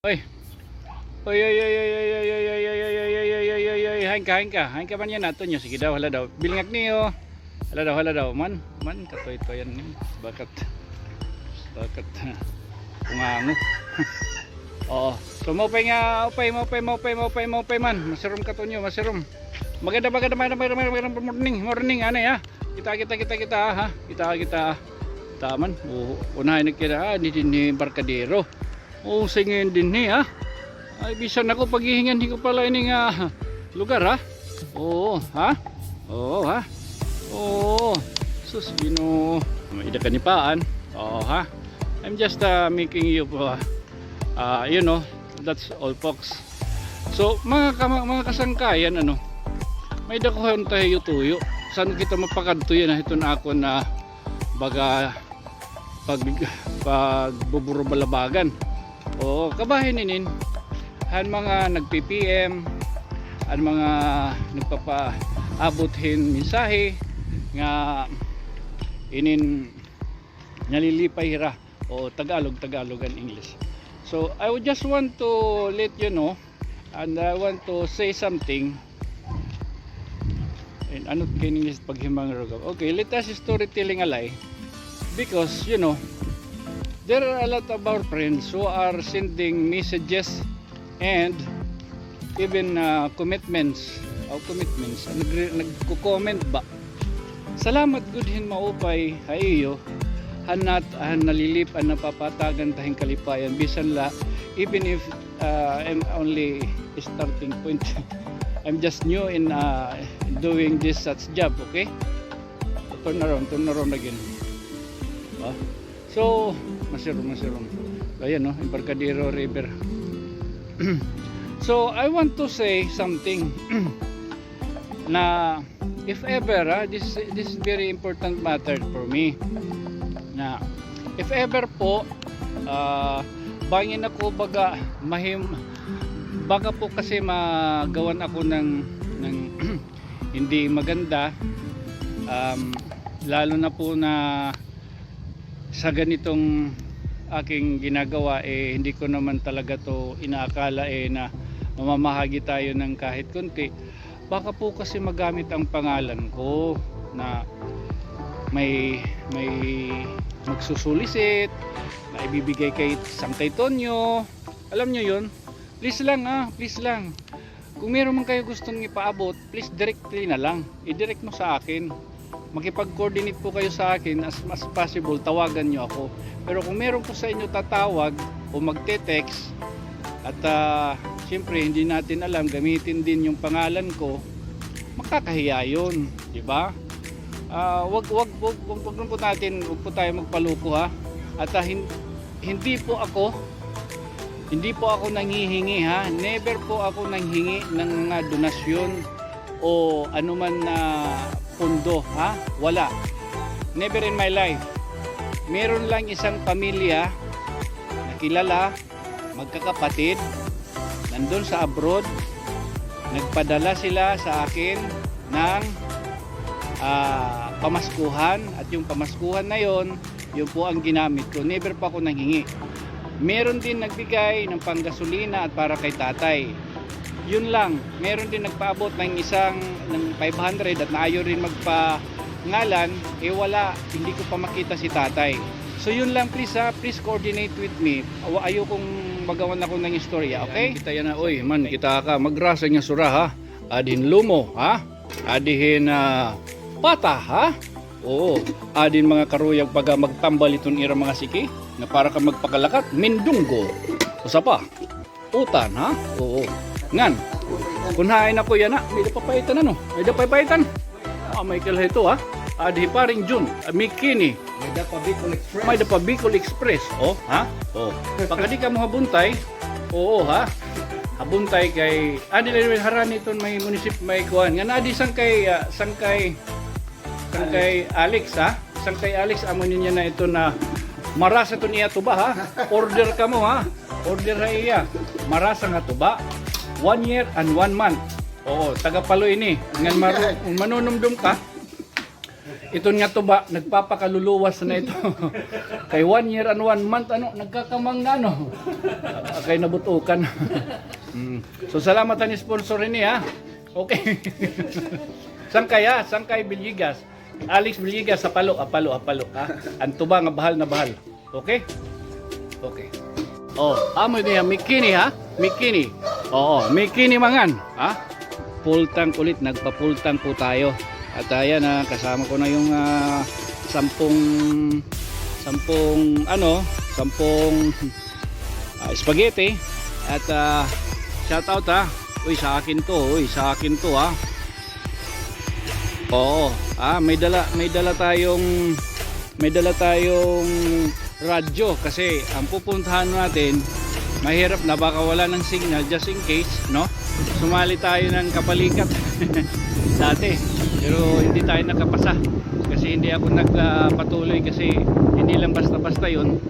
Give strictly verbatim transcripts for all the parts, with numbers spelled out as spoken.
Oy. Oy, oy, oy, oy, oy, oy, oy, oy, oy, oy, oy, oy, oy, oy, oy, oy, oy, oy, oy, hain ka, hain ka. Hain ka man yana, ato niyo, sige daw, hala daw. Bilngag niyo. Hala daw, hala daw. Man, man, katoy-toyan ni. Bakat, bakat, pungango. Oo. So, maupay nga, upay, maupay, maupay, maupay, maupay man. Masirom ka, Tonyo, masirom. Maganda, maganda, maganda, maganda, maganda, morning, morning, anay, ha? Kita, kita, kita, kita, ha? Kita, kita. Taman. Oo, unahay na kita, ha? Ni, ni, ni Barkadero. Oo, sige, dinhi, ha? Ay, bisan ako, paghihinganhi ko pala ini nga lugar, ha? Oo, ha? Oo, ha? Oo. Sus, Ginoo. May ida kanipaan. Oo, ha? I'm just, uh, making you, uh, uh, you know, that's all, folks. So, mga kama-, mga kasangkayan, ano, may dakuhan tayo tuyo. Saan kita mapakadto yan, ha? Iton akon na baga pag-, pagbuburubalabagan. Oo, kabahin inin. Han mga nagpi-P M, han mga nagpapaabot hin mensahe nga inin nalilipay hira. O Tagalog, Tagalog and English. So, I would just want to let you know, and I want to say something. And ano kay English paghimbang rugaw? Okay, let us storytelling alay. Because, you know, there are a lot of our friends who are sending messages and even, uh, commitments, o commitments, nagre-, nagko-comment ba? Salamat gud hin maupay ha iyo, han nat-, han nalilip-, han napapatagan ta hin kalipayan, bisan la, even if, uh, I'm only starting point. I'm just new in, uh, doing this such job, okay? Turn around, turn around again. Oh. So, masirom, masirom. So, ayan, no, Embarcadero River. So, I want to say something na if ever, ah, this, this is very important matter for me. Na if ever po, ah, bangin ako baga mahim-, baka po kasi magawan ako ng, ng hindi maganda, um, lalo na po na sa ganitong aking ginagawa, eh, hindi ko naman talaga 'to inaakala, eh, na mamamahagi tayo ng kahit konti. Baka po kasi magamit ang pangalan ko na may, may magsusulisit, na ibibigay kay Sangkay Tonyo. Alam niyo 'yun? Please lang, ah, please lang. Kung meron man kayo gustong ipaabot, please directly na lang. I-direct mo sa akin. Makipag-coordinate po kayo sa akin as, as possible, tawagan niyo ako. Pero kung meron po sa inyo tatawag o magte-text, at, ah, siyempre, hindi natin alam, gamitin din yung pangalan ko, makakahiya yun, di ba? Ah, wag, wag, wag, wag, wag po natin, wag po tayo magpaloko, ha? At, ah, hin-, hindi po ako, hindi po ako nanghihingi, ha? Never po ako nanghingi ng mga donasyon o anuman na pondo, ha? Wala. Never in my life. Meron lang isang pamilya na kilala, magkakapatid, nandun sa abroad, nagpadala sila sa akin ng, ah, pamaskuhan, at yung pamaskuhan na yon, yun po ang ginamit ko. Never pa ako nanghingi. Meron din nagbigay ng panggasolina at para kay tatay. Yun lang. Meron din nagpaabot ng isang, ng five hundred at naayon rin magpangalan, eh wala, hindi ko pa makita si tatay. So yun lang, please ha, please coordinate with me. Awa-, ayokong magawan ako ng istorya, okay? Kita yana, oy, man, kita ka, magrasa nga sura ha. Adin lumo, ha? Adihin, ah, pata, ha? Oo. Adin mga karuyag pag, ah, magtambal iton ira mga siki, na para ka magpakalakat, mindunggo. Usa pa, utan, ha? Oo. Ngan, kun hain ako yana, may da pa paitan, ano? May da pa paitan. Ah, may kilahito, ha? Adi paring Jun, ah, Mikini. May da pa Bicol Express. May da pa Bicol Express, oh, ha? Oh. Pagkadi kamo ha Buntay, oo, ha? Ha Buntay kay, ah, dili, harani iton may munisip-, may kuan. Ngan adi Sangkay, ah, Sangkay, Sangkay Alex, ha? Sangkay Alex, amo niya na ito na marasa iton iya tuba, ha? Order kamo, ha? Order ha iya. Marasa nga tuba. One year and one month. Oo, taga Palo ini. Ngan maru-, manunumdom ka, Iton nga tuba, nagpapakaluluwas na ito. Kay one year and one month, ano, nagkakamang na, ano. Ah, kay nabutukan. Mm. So, salamat han sponsor ini, ha. Okay. Sangkay, ha? Sangkay Villegas. Alex Villegas, hapalo, hapalo, hapalo, ha? An tuba nga bahal na bahal. Okay? Okay. Oh, amo niya, mikini, ha? Mikini. Oo, mikini mangan, ha? Full tank ulit, nagpa-full tank po tayo. At ayan, ah, kasama ko na yung, ah, sampung, sampung, ano, sampung, ah, spaghetti. At, ah, shout out, ha. Uy, sa akin to, uy, sa akin to, ha. Oo. Ah, may dala, may dala tayong, may dala tayong radyo kasi ang pupuntahan natin, mahirap na baka wala ng signal, just in case, no? Sumali tayo ng kapalikat dati, pero hindi tayo nakapasa kasi hindi ako nagpatuloy kasi hindi lang basta-basta yun,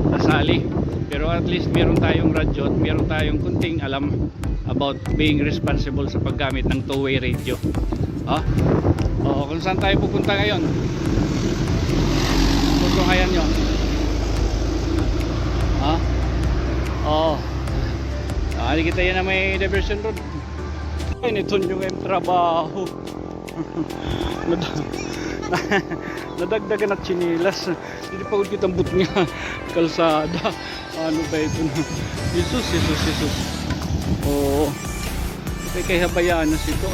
nasali. Pero at least meron tayong radyo at meron tayong kunting alam about being responsible sa paggamit ng two-way radio. Ha? Oo, kung saan tayo pupunta ngayon. Tutunghayan nyo. Ha? Oo. Ah, di kita yan na may diversion road. Ay, nito nyo nga yung trabaho. Nad-, nadagdagan na tsinelas. Hindi pa gud kita ambot nga kalsada. Ano ba ito na? Jesus, Jesus, Jesus. Oo. Kay, kay habayaan na sito.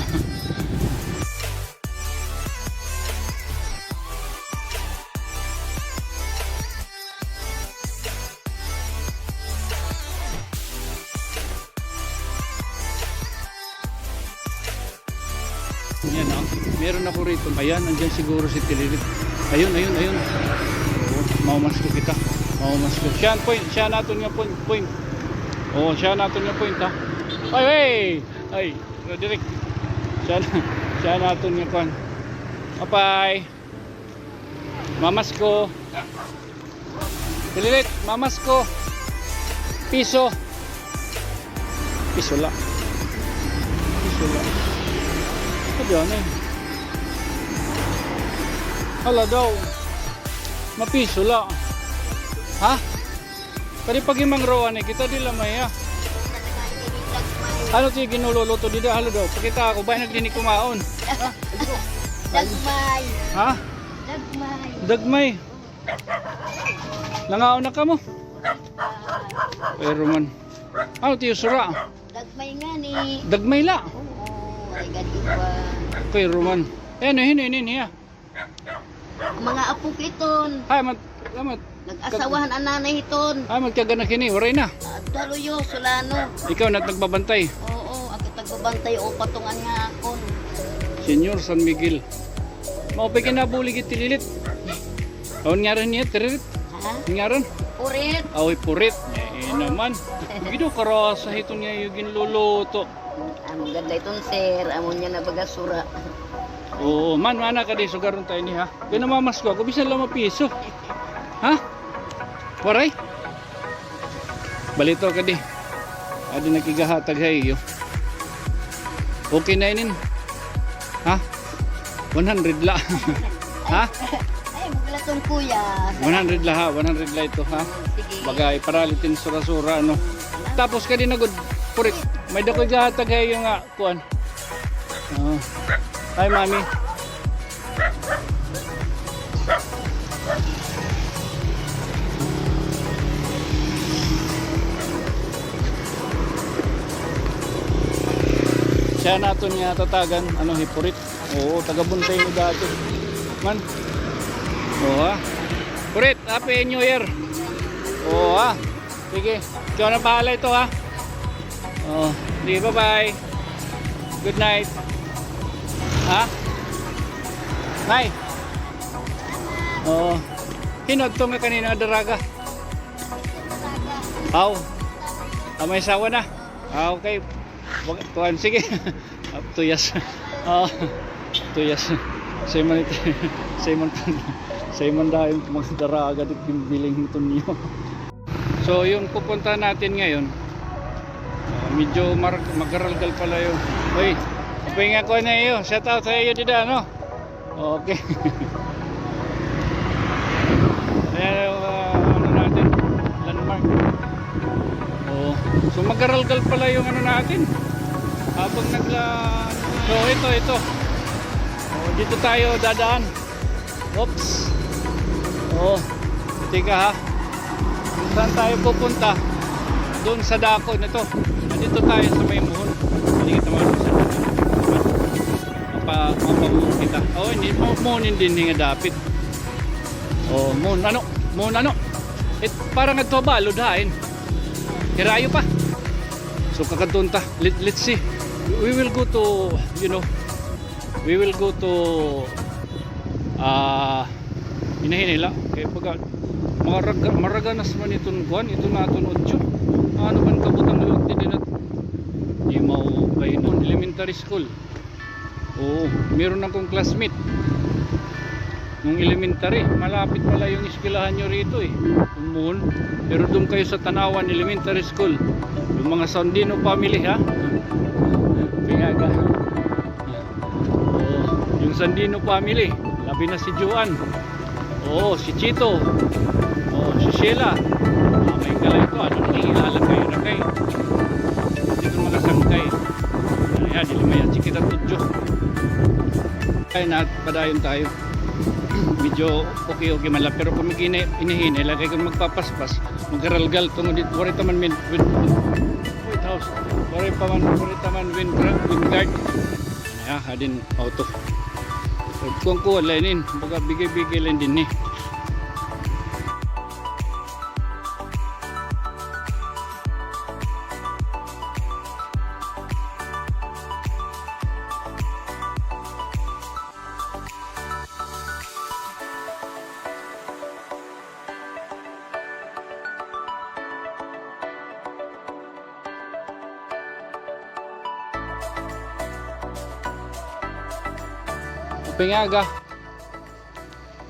Yan, ah. Meron ako rito. Ayan, nandiyan siguro si Tililit. Ayun, ayun, ayun. Oo, mamamasko kita. Mamamasko. Siya an point. Siya an aton nga point. Point. Oo, siya an aton nga point, ha. Ay, ay! Ay, Roderick. Siya an, siya an aton nga kuan. Apay. Mamasko. Tililit, mamasko. Piso. Piso la. Piso la. Ano yan eh? Hala daw. Mapiso la. Ha? Kadi pag-imangruan eh, kita di la maya. Ano ti ginululuto dida? Hala daw. Pakita ako. Bay nagdini kumaon. Ha? Dagmay. Ha? Dagmay. Dagmay. Nangaon na kamo? Pero man. Ano tiyo sura? Dagmay nga ni. Dagmay la. Oo, ay gadi pa. Kay Roman. Eh, ano, hino, hino, hino, ha? Mga apo ko iton. Ay, mat-, ay, mat-, nag-asawahan an nanay hiton. Ay, magkaganak hini, waray na. Ah, Daluyo, Solano. Ikaw na nagbabantay? Oo, ako nagbabantay, o patungan nga akon. Señor San Miguel. Maupay kay nabulig it Tililit. Awan ngaran niya, Tililit? Ha? Ngaran? Purit. Aw, Purit. Eh, naman. Gido karasa hiton nga iyo ginluluto. Amo gad la iton, sir. Amo niya na baga sura. Oo, man, mana ka di, sugaron tayo ni, ha? Kaya namamasko ako, bisan lang mapiso. Ha? Waray? Balito ka di. Adi nakigahatag ha iyo. Okay na inin. Ha? One hundred la. Ha? Ay, maglaton, kuya. One hundred la, ha? One hundred la ito, ha? Sige. Bagay, para litin sura-sura, ano? Tapos ka di na gud, Purit. May dakoy gahatag ha iyo nga kuan. Oh. Hi, Mami. Siya naton nga tatagan, ano, hi Purit. Oo, taga Buntay ni dati. Man. Oo, ha. Purit, Happy New Year. Oo, ha. Sige. Ikaw na bahala ito, ha. Oh, di, bye-bye. Good night. Ha? Nay. Oo. Hinadto nga kanina nga daraga. Aw. Ah, may asawa na. Ah, okay. Wag, kuan, sige. Ah, tuyas. Ah, tuyas. Simon ito. Simon. Simon dahil magdaraga di biling ito niyo. So, yung pupuntahan natin ngayon, ah, medyo mar-, magaralgal pala yun. Uy, apay nga ko na iyo. Shout out sa iyo dida, no? Okay. Ayan yung, ah, ano natin, landmark. Oh. So, magaralgal pala yung ano natin. Habang nagla-, so, ito, ito. Oh, dito tayo dadaan. Oops. Oh, teka ha. Kung saan tayo pupunta? Doon sa dako na to. Nandito tayo sa may muhon. Hindi kita marunong sa mapa-, mapamuhon kita. Oh, hindi. Mo-, muhon hindi nga dapit. Oh, muhon ano? Muhon ano? It, parang nagtubalod hain. Hirayo pa. So, kakadto ta. Let, let's see. We will go to, you know, we will go to, ah, hinahinay la. Kay pagka maraga-, maraganas man iton kuan, ito na aton otso. Ano man kabutang luwag din at di mao kayo nun. Elementary school. Oo, meron akong classmate nung elementary. Malapit pala yung eskwelahan nyo rito eh. Umuhon. Pero doon kayo sa Tanawan Elementary School. Yung mga Sandino family ha. Pingaga. Oo, yung Sandino family. Labi na si Joan. Oo, si Chito. Oo, si Sheila. Ah, may kalay ko. Ano, nangingilala kayo na kay. Dito mga sangkay. Ayan, dili may atsi kita tudyo. Ay, na, padayon tayo. Medyo okay, okay man lang. Pero kung mag-ina-, inahinay, lagi kung magpapaspas, magaralgal tungod dito. Waray taman min-, win-, White House. Waray pa man, waray taman wind, wind guard. Ay, ah, adin auto. Kuwan-kuwan la inin. Baga bigay-bigay la dinhi. Pingaga.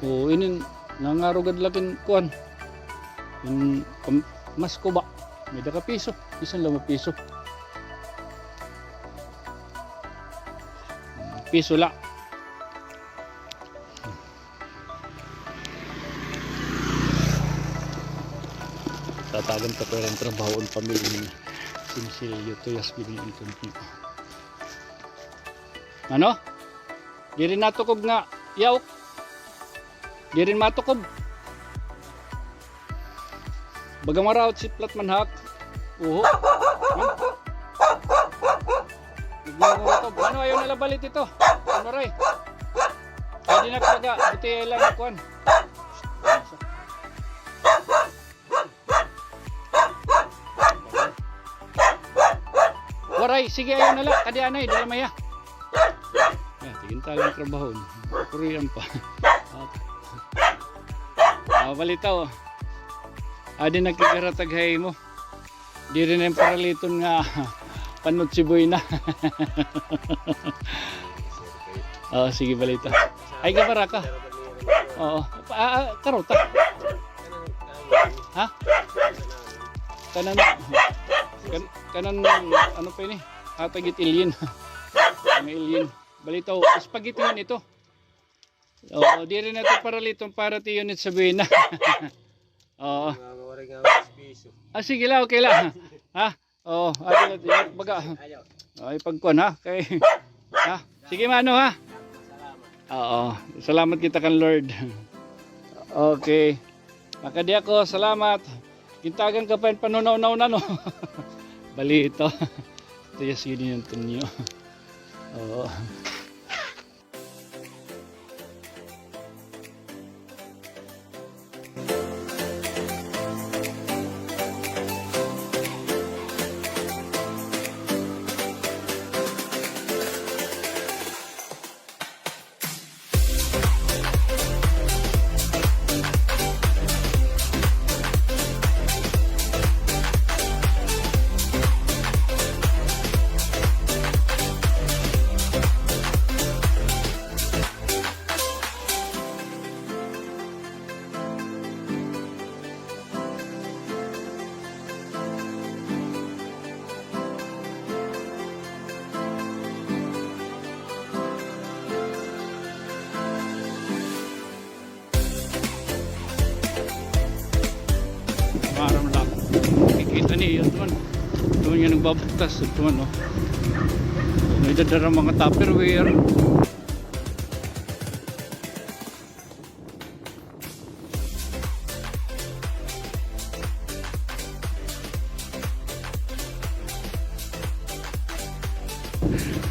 Oo, inin nangarugad lakin kuan. In, pam-, mas kuba. May da ka piso. Bisan la mapiso. Piso la. Tatagan ta pero an trabaho an pamilya ni Sinsilyo, tuyas gid ini. Ano? Diri natukob nga yawk. Diri matukob. Baga maraot si Flatman Hawk. Oho. Hmm? Nagmumutok. Ano, ayaw na la balit ito. Ano, Ray? Pwede na talaga. Buti lang yung kuwan. Waray, sige, ayaw na la. Kadi anay, dala maya. Yan, tigin talang trabaho. Kurian pa. Ah, balita, oh. Adi nagkagaratag ha imo. Diri na yung paraliton nga panot si Boy na. Oo, sige, balita. Ay, gabaraka. Oo. Ah, ah, karota. Ha? Kanan, kan-, kanan, ano pa ini? Hatag it alien. Mga alien. Balita, spaghetti man ito. Oo, diri na ito paraliton para ti unit sa Buena. Oo. Mga mawari nga mas piso. Ah, sige la, okay la. Ha? Oo, adi na ito. Baga. Ayaw. Ay, pagkuan, ha? Kay, ha? Sige, mano, ha? Salamat. Oo. Salamat kita kan Lord. Okay. Makadi ako, salamat. Gintagan ka pa yung panunaw-naw na, no? Balita. Tuyas gid ini, Antonio. Oo. Ni, ito man. Ito man nga nagbabaktas. Ito man, oh. May dadara mga Tupperware.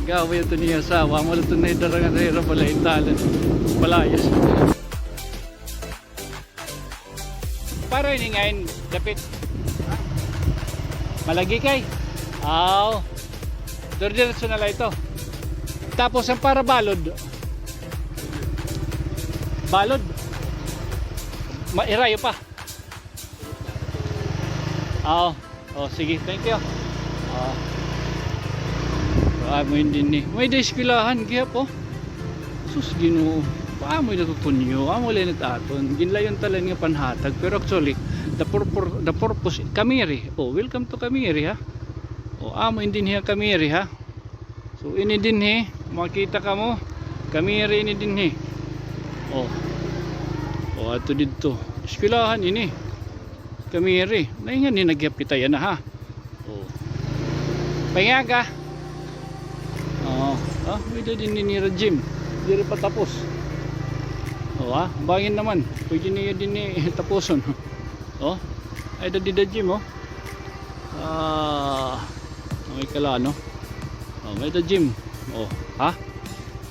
Gaway ito niya sa, wa mo ito na idara nga sa ira pala intalan. Palayas. Para ini ngayon, dapit. Malagi kay? Aw. Dire-diretso na la ito. Tapos, an para balod. Balod. Ma-, hirayo pa. Aw. Oh, sige, thank you. Oh. Amo ini dinhi. May-ada eskwelahan gihap, oh. Sus, Ginoo. Paamo ini natutunyo? Amo la ini it aton. Ginlayon ta la ini nga panhatag. Pero actually, the purpose, the purpose, Camiri. Oh, welcome to Camiri, ha? Oh, amo ini dinhi an Camiri, ha? So, ini dinhi, makita kamo. Camiri ini dinhi. Oh. Oh, ato didto. Eskwelahan ini. Camiri. Naingan ni nagyap kita yana, ha. Oh. Paingaga. Oh, ah, may-ada dinhi nira gym. Diri pa tapos. Oh, ah, bangin naman. Pwede niyo dinhi tapuson. Oh, ay, dadi da gym, oh. Ah, may kala, no? Oh, may-ada gym. Oh, ha?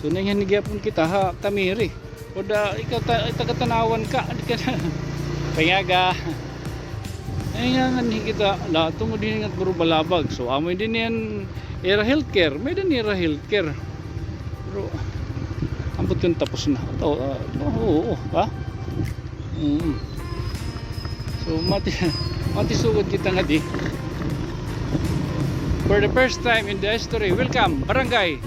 So, naingan ni gihapon kita, ha, Camiri. O da, ikaw ta-, taga-Tanauan ka, di ka na. Paingaga. Ay, nga nga ni kita, la, tungod ini nga puro balabag. So, amo ini dinhi an ira healthcare. May-ada nira healthcare. Pero, ambot kun tapos na. Ito, ah, oo, oo, ha? Mm. So, mati-, matisugod kita ngadi. For the first time in the history, welcome, barangay.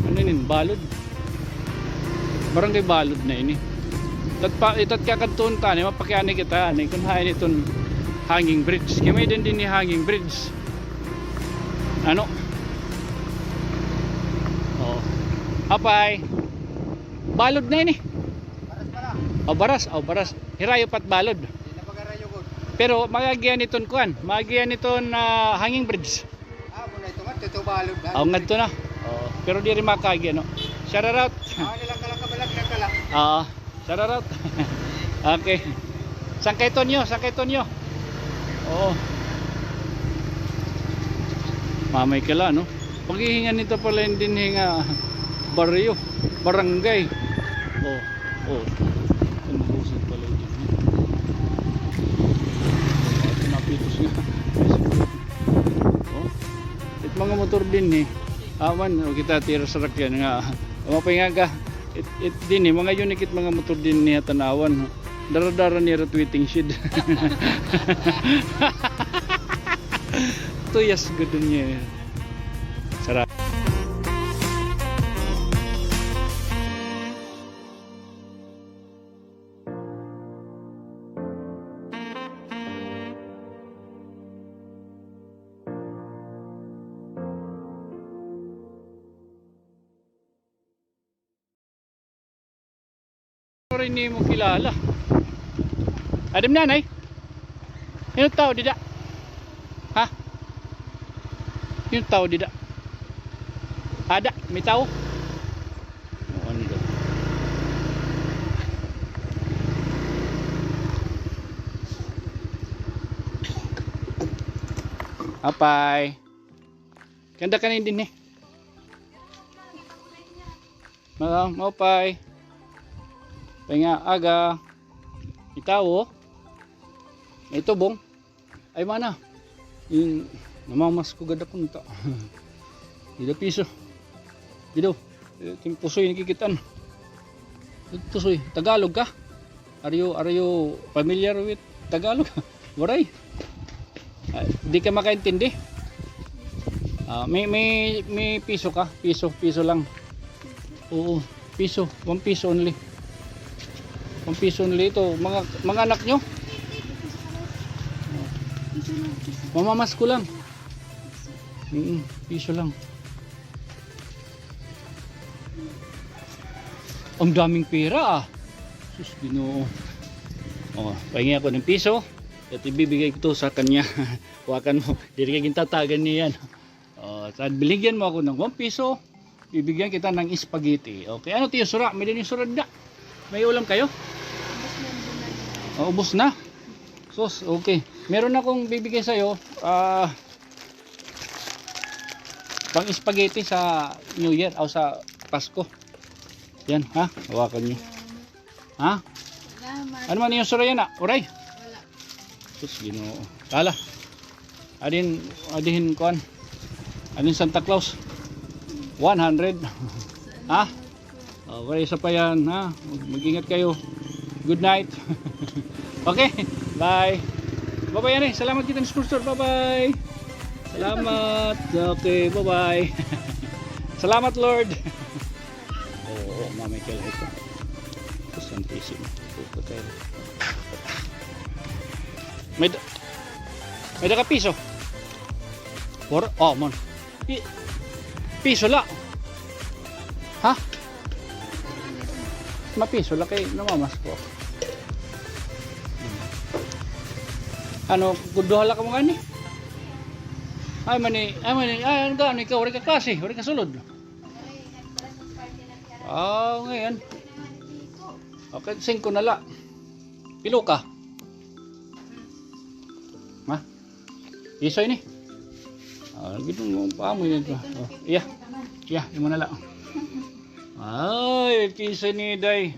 Ano ini? Balod? Barangay Balod na ini. Tat pa, itat kakadtuon ta, ni, mapakiani kita, ni, kun hain iton hanging bridge. Kay may-ada dinhi hanging bridge. Ano? Oh. Apay. Balod na ini. Baras pala. Oh, baras. Oh, baras. Hirayo pa it balod. Di na pag-arayo ko. Pero maagian iton kuan. Maagian iton, ah, hanging bridge. Ah, muna ito nga, ito balod, ha? Oh, ngadto na. Oh, pero diri makaagi, ano? Shout out. Ah, nilang kala kabalag, nilang kala. Oo. Shout out. Okay. San Kay Tonyo, San Kay Tonyo. Oo. Mamay ka la, no? Paghihingan nito pala ini dinhi nga baryo, barangay. Oh, oh. Ito, mabusin pala ini dinhi. Ito, napitos nga. Oh. It mga motor dinhi, awan, o kita tira sarakyan nga, mapaingaga, it, it dinhi, mga unique it mga motor dinhi ha Tanauan. Dara-dara nira it waiting shed. Tuyas gud niya. Sarap. Rin nimo kilala. Adam nanay. Yung tao dida. Ha? Yung tao dida. Ada, may tao. Ano daw? Apay. Kanda ka na din eh. Mga maupay. Paingaga. Itawo. Ito bong. Ay, mana. Yung namamas ko gada kunta. Ida piso. Ida. Eh, ito yung pusoy nakikitaan. Ito pusoy. Tagalog ka? Are you, are you familiar with Tagalog? Waray. Ah, di ka makaintindi? Ah, may, may, may piso ka? Piso, piso lang. Oo, piso. One piso only. One piso only ito. Mga, mga anak nyo? Mamamas ko lang. Mm, piso lang. Ang daming pera, ah. Sus, Ginoo. Oh, pahingi ako ng piso. At ibibigay ko to sa kanya. Hawakan mo. Diri ka gintatagan niyan. Oh, sa binigyan mo ako ng one piso, bibigyan kita ng spaghetti. Okay. Ano, Tiyo Sura? May din yung surad na. May ulam kayo? Oh, ubos na. Sus, okay. Meron akong bibigay sa'yo. Ah, pang spaghetti sa New Year o sa Pasko. Yan, ha? Hawakan niyo. Ha? Salamat. Ano man iyong sura yana? Uray? Wala. Sus, Ginoo. Kala. Adin, adihin kuan. Adin Santa Claus. One hundred. Ha? O, may isa pa yan, ha? Mag-ingat kayo. Good night. Okay, bye. Bye-bye, ani. Salamat kita ni sponsor. Bye-bye. Salamat. Okay, bye-bye. Salamat, Lord. Oo, oo, mamay ka lang ito. Ito, Santisimo. Ito, ito, ito. May da-, may da ka piso? Four? Oh, mon. Pi-, piso la. Ha? Mapiso la kay namamas ko. Ano, kuduha la ka mga ni? Ay, mani, ay, mani, ay, ano, ano, ikaw, wala ka klase, wala ka sulod. Ah, ngayon. Okay, singko na la. Pilo ka? Ha? Isoy ni? Ah, gitong mo pa mo yun. Oh, iya. Iya, imo na la. Ay, kisoy ni day.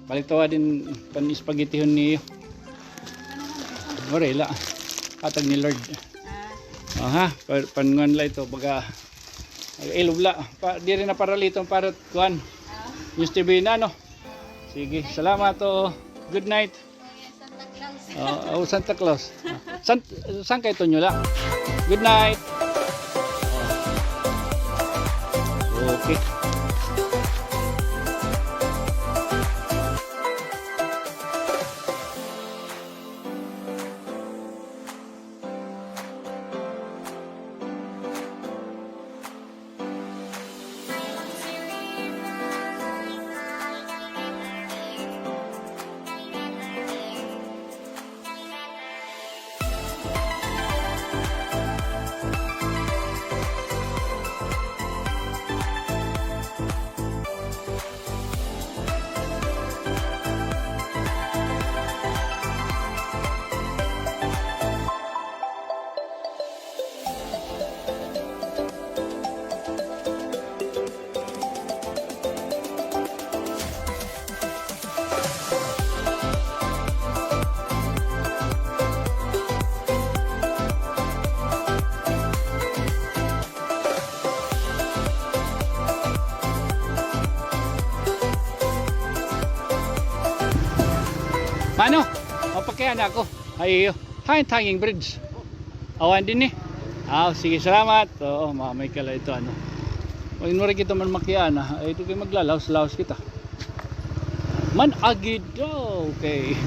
Palitawa din pan-spaghettihon niyo. Ore la. Hatag ni Lord. Ah. Oh, ha? Pa-, panguan la ito. Baga, ay, ilob la. Pa, diri na para lito, para kuan. Ah. News T V na, no? Sige, salamat, oh. Good night. Santa Claus. Oh, oh, Santa Claus. San, san kay Tonyo la? Good night. Okay. Mano, mapakiana ako. Ay, iyo. Hangin, hanging bridge. Awan din eh. Ah, sige, salamat. Oo, mamay ka la ito, ano. O, inuri kita man makiana. Ay, ito kay maglalaos-laos kita. Man agi daw kay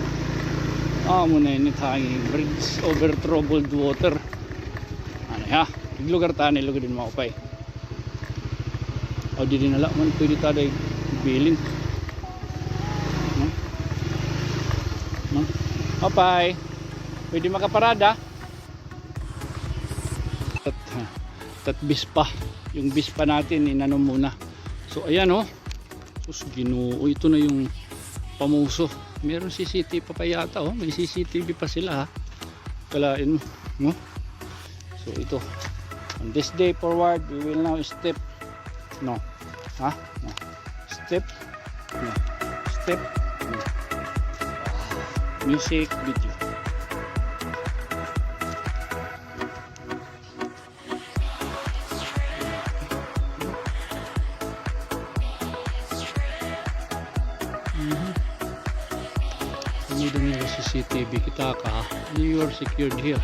amo na ini hanging bridge over troubled water. Ano ha? Iglugar ta, ni lugod din maupay. O, didi na la man pwede ta day bilin. Hmm? Hmm? Apay, pwede makaparada. Tat, tat Vespa. Yung Vespa natin, inano muna. So, ayan, oh. Sus, Ginoo, ito na yung pamuso. Meron C C T V pa, pa yata, oh. May C C T V pa sila, ha. Kalain mo, no? So, ito. On this day forward, we will now step. No. Ha? No. Step. No. Step. No. Music video. Mhm. Ano daw nila C C T V? Kita ka, ha? You are secured here.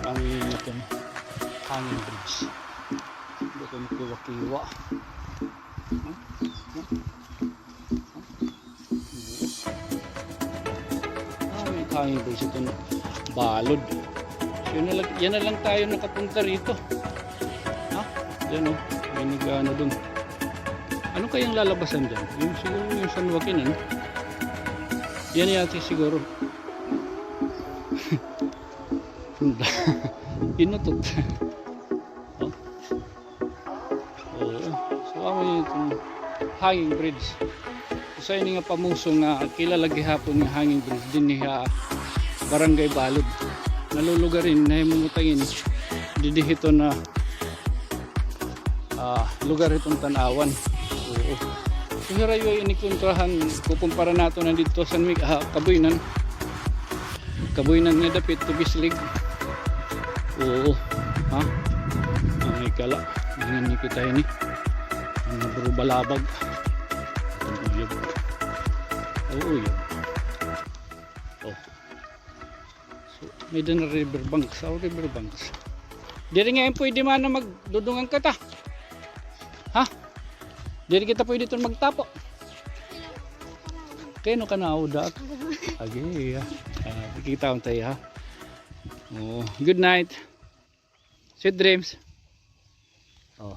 Ang yun ito, hanging bridge. Hindi ko makiwa-kiwa. Ah, may hanging bridge ito na balod. So, yan na lang, yan na lang tayo nakapunta rito. Ha? Yan, oh. May nag-ano dun. Ano kayang lalabasan dyan? Yung siguro yung San Joaquin, ano? Yan yata siguro. Inutot. Oh. Oo. So, amo ini iton hanging bridge. Usa ini nga pamuso nga kilala gihapon nga hanging bridge dinhi ha Barangay Balud. Nalulugar ini, nahimutang ini didi hiton lugar hiton tan-awan. Oo. So, hirayo ini kontrahan, kukumpara naton didto san Mig-, ah, Kabuynan. Kabuynan nga dapit to Bislig. Oo. Ha? An may kala. Tingnan niyo kita ini. An naburubalabag. An uyab. Oo, uyab. Oh. So, may-ada na river banks. Oh, river banks. Diri ngay-an pwede man na magdudungan ka ta. Ha? Diri kita pwede ton magtapo. Kay ano ka na, Udak? Agi, ah. Ah, kikita ko tayo, ha? Oh, good night. Sweet dreams. Oh,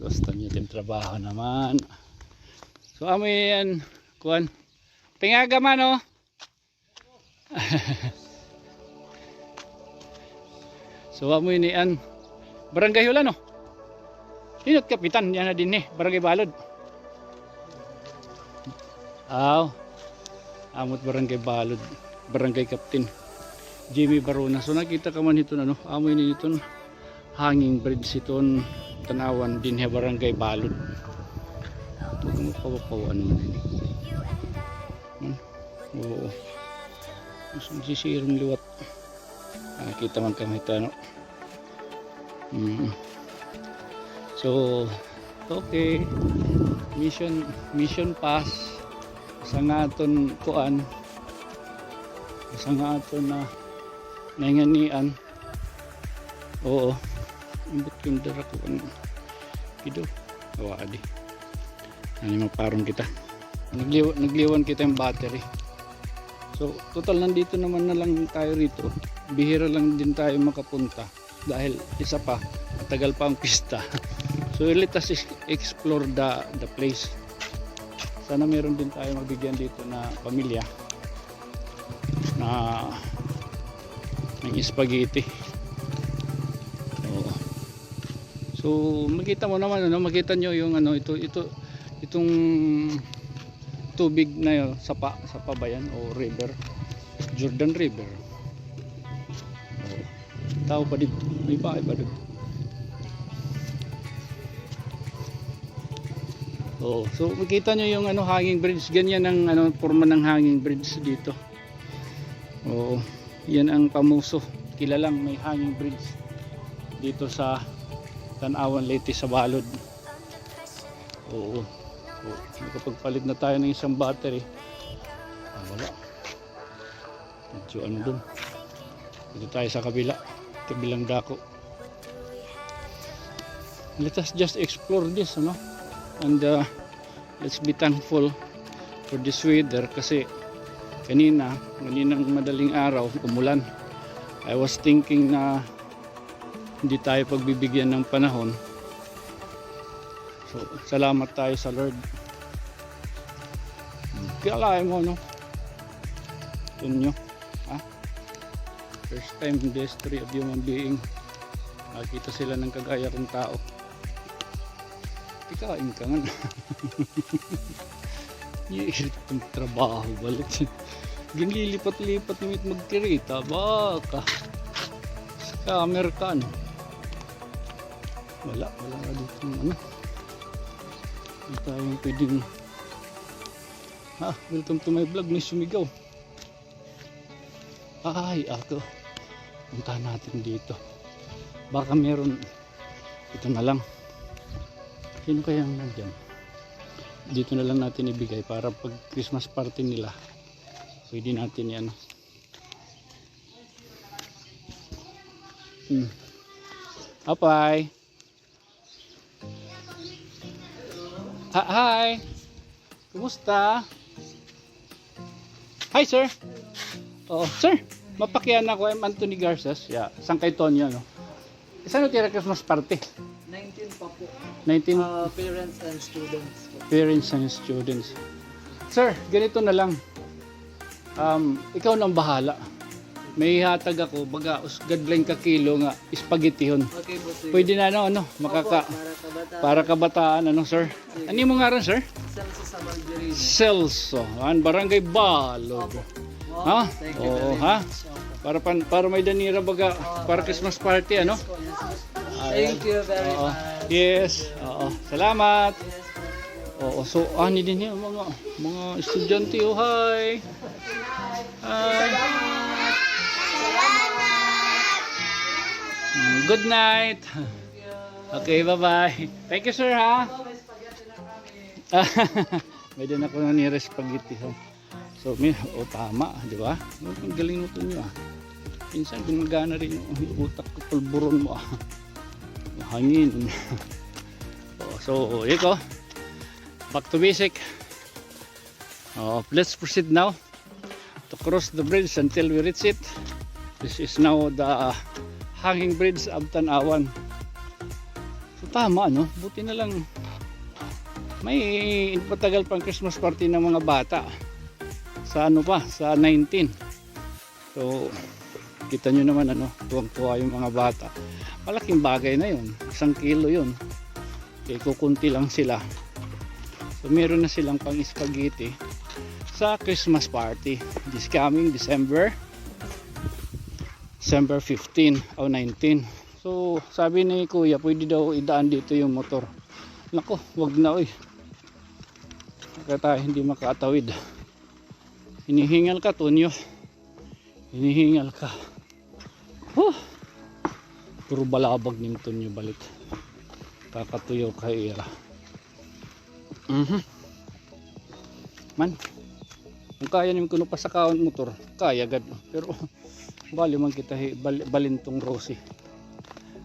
gusto niyo din trabaho naman. So, amo yan, kuan. Tingaga man, oh. So, amo ini an Barangay Hula, no? Inot kapitan, yana dinhi, Barangay Balud. Aw, amo it Barangay Balud, Barangay Captain Jimmy Barona. So, nakita ka man hiton, ano, amo ini iton hanging bridge hiton tan-awan dinhi ha Barangay Balud. Ito, ano, pawapawan man ini. Hmm? Oo. Mas magsisiring liwat. Ah, kita man kami ito, ano? Mm. So, okay. Mission, mission pass. Sa nga aton kuan. Sa nga aton na nainganian. Oo. Ambot kun dara ko an kido. Awa, adi. Ano, maparong kita. Nagliw-, nagliwan kita ng battery. So, total nandito naman na lang tayo rito. Bihira lang din tayo makapunta dahil isa pa, matagal pa ang pista. So, let us ex-, explore the, the place. Sana meron din tayo mabigyan dito na pamilya na ng spaghetti. Oo. So, makita mo naman, ano, makita nyo yung, ano, ito, ito, itong tubig na yun, sapa, sapa ba yan? O river? Jordan River. Oo. Tao pa dito. May bahay pa dito. Oo. So, makita nyo yung, ano, hanging bridge. Ganyan ang, ano, forma ng hanging bridge dito. Oo. Yan ang pamuso. Kilalang may hanging bridge dito sa Tanauan, Leyte, sa Balud. Oo. Oo. Nakapagpalit na tayo ng isang battery. Ah, wala. Medyo ano dun. Dito tayo sa kabila. Kabilang dako. Let us just explore this, ano? And, uh, let's be thankful for this weather kasi kanina, kaninang madaling araw, umulan. I was thinking na hindi tayo pagbibigyan ng panahon. So, salamat tayo sa Lord. Kalain mo, no? Tunyo. Ha? First time in the history of human being, nakita sila ng kagaya kong tao. Tikain ka nga. Iirit ang trabaho, balik. Ginlilipat-lipat na mit magkirita, baka. Scammer ka, no? Wala, wala nga dito ng ano. Hindi tayo pwedeng, ah, welcome to my vlog, may sumigaw. Ay, ako. Puntahan natin dito. Baka meron. Ito na lang. Sino kaya ang nandyan? Dito na lang natin ibigay para pag Christmas party nila, pwede natin yan. Hmm. Apay. Ha-, hi. Kumusta? Hi, sir. Oh, sir. Mapakiana ko, I'm Anthony Garces. Yeah, San Caytonio, no? Isan it ira Christmas party? Nineteen pa po. Nineteen? Ah, parents and students po. Parents and students. Sir, ganito na lang. Um, ikaw na ang bahala. May hatag ako, baga, usgad la hin kakilo nga spaghettihon. Okay, boss. Sige. Pwede na, ano, ano, makaka-, opo, para kabataan. Para kabataan, ano, sir? Sige. Ano imo ngaran, sir? Celso Sabaldirin. Celso, an Barangay Balod. Opo. Ha? Wow, thank you very much. Oo, ha? Opo. Para pan-, para may-ada nira baga, para Christmas party, ano? Yes po, yes po. Ayan. Thank you very much. Oo. Yes, oo. Salamat. Yes po. Oo, so, ani dinhi an mga, mga estudyante, oh, hi. Hi. Mm, good night. Okay, bye-bye. Thank you, sir, ha? May-ada na kuno nira spaghetti, ha? So, may, oh, tama, di ba? Oh, ang galing mo, Tonyo, ah. Minsan, gumagana rin yung utak ko, pulburon mo, ah. Hangin. Oh, so, ito. Back to basic. Oh, let's proceed now to cross the bridge until we reach it. This is now the hanging bridge of Tanauan. So, tama, no? Buti na lang may matagal pang Christmas party ng mga bata. Sa ano pa? Sa nineteen. So, kita nyo naman, ano, tuwang-tuwa yung mga bata. Malaking bagay na yun. Isang kilo yun. Kaya kukunti lang sila. So, meron na silang pang-spaghetti sa Christmas party this coming December, December fifteen o nineteen. So, sabi ni Kuya, pwede daw idaan dito yung motor. Nako, wag na, oy. Baka tayo hindi makatawid. Hinihingal ka, Tonyo. Hinihingal ka. Huh! Puro balabag ni Tonyo balik. Kakatuyo ka ira. Mhm. Man. Kung kaya nimo kuno pasakaon motor, kaya gad. Pero bali man kita hi-, bal-, balintong Rosie.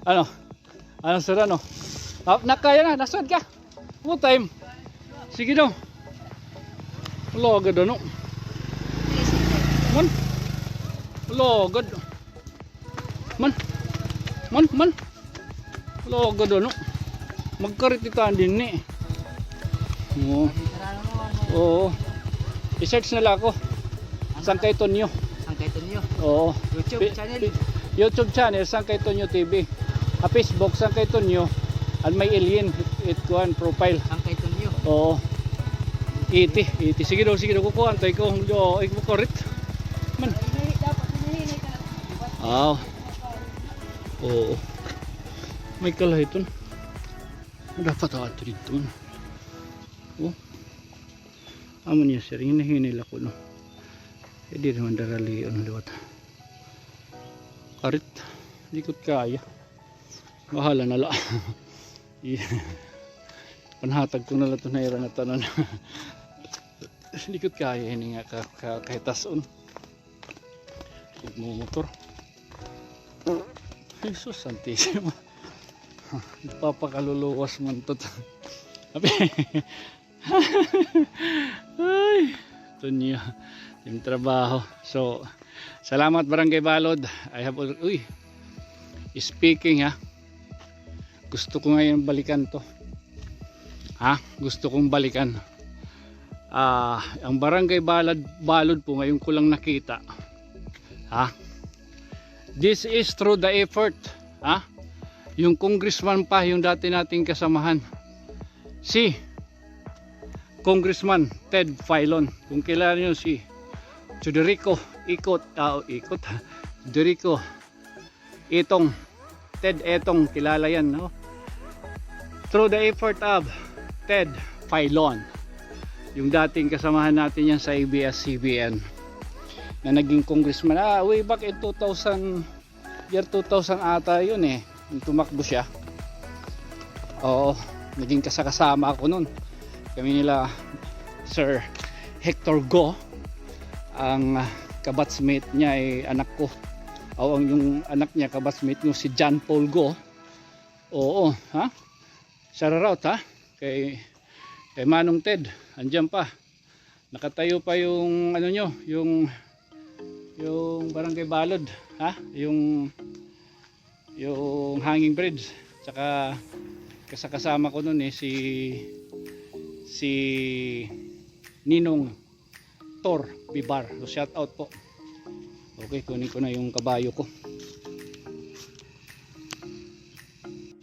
Ano? Ano, sir, ano? Ah, nakaya na, nasud ka? Mo time. Sige daw. Lagad, ano? Man. Lagad. Man. Man, man. Lagad, ano? Magkarit kita dinhi. Oo. Oo. I-search na lang ako. Sangkay Tonyo. Sangkay Tonyo. Oo. YouTube channel. YouTube channel, Sangkay Tonyo T V. Ha Facebook, Sangkay Tonyo. An may alien, it, it kuan, profile. Sangkay Tonyo. Oo. Iti, iti. Sige daw, sige daw. Kukuha, antay ko. Yo, ay, kukurit. Man. Aw. Oo. May kalahiton. Dapat ato dito. Oh. Amo niya, sir. Hinahinay la kuno. Eh, di naman daralion liwat. Karit. Di ko kaya. Bahala na la. Iya. Panhatag ko na la ito na ira nga tanan. Di ko kaya ini nga ka, ka, kahitas-on. Nagmumotor. Jesus Santisima. Nagpapakaluluwas man to. Abi. Ay, Tonyo, yung trabaho. So, salamat, Barangay Balod. I have al-, uy, speaking, ha, gusto ko ngayon balikan to. Ha? Gusto kong balikan. Ah, ang Barangay Balad-, Balod po, ngayon ko lang nakita. Ha? This is through the effort, ha? Yung congressman pa, yung dati nating kasamahan. Si Congressman Ted Filon. Kung kilala niyo si Chuderico Ikot, ah, Ikot, Chuderico Etong, Ted Etong, kilala yan, no? Through the effort of Ted Filon, yung dating kasamahan natin yan sa A B S C B N, na naging congressman. Ah, way back in two thousand, year two thousand ata yun eh, yung tumakbo siya. Oo, naging kasakasama ako nun. Kami nila Sir Hector Go, ang, ah, kabatchmate niya ay anak ko. O, ang, yung anak niya, kabatchmate ko, si John Paul Go. Oo, ha? Shout out, ha? Kay, kay Manong Ted, andiyan pa. Nakatayo pa yung, ano nyo, yung, yung Barangay Balod, ha? Yung, yung hanging bridge. Tsaka kasakasama ko nun eh, si, si Ninong Tor Bibar. So, shout out po. Okay, kunin ko na yung kabayo ko.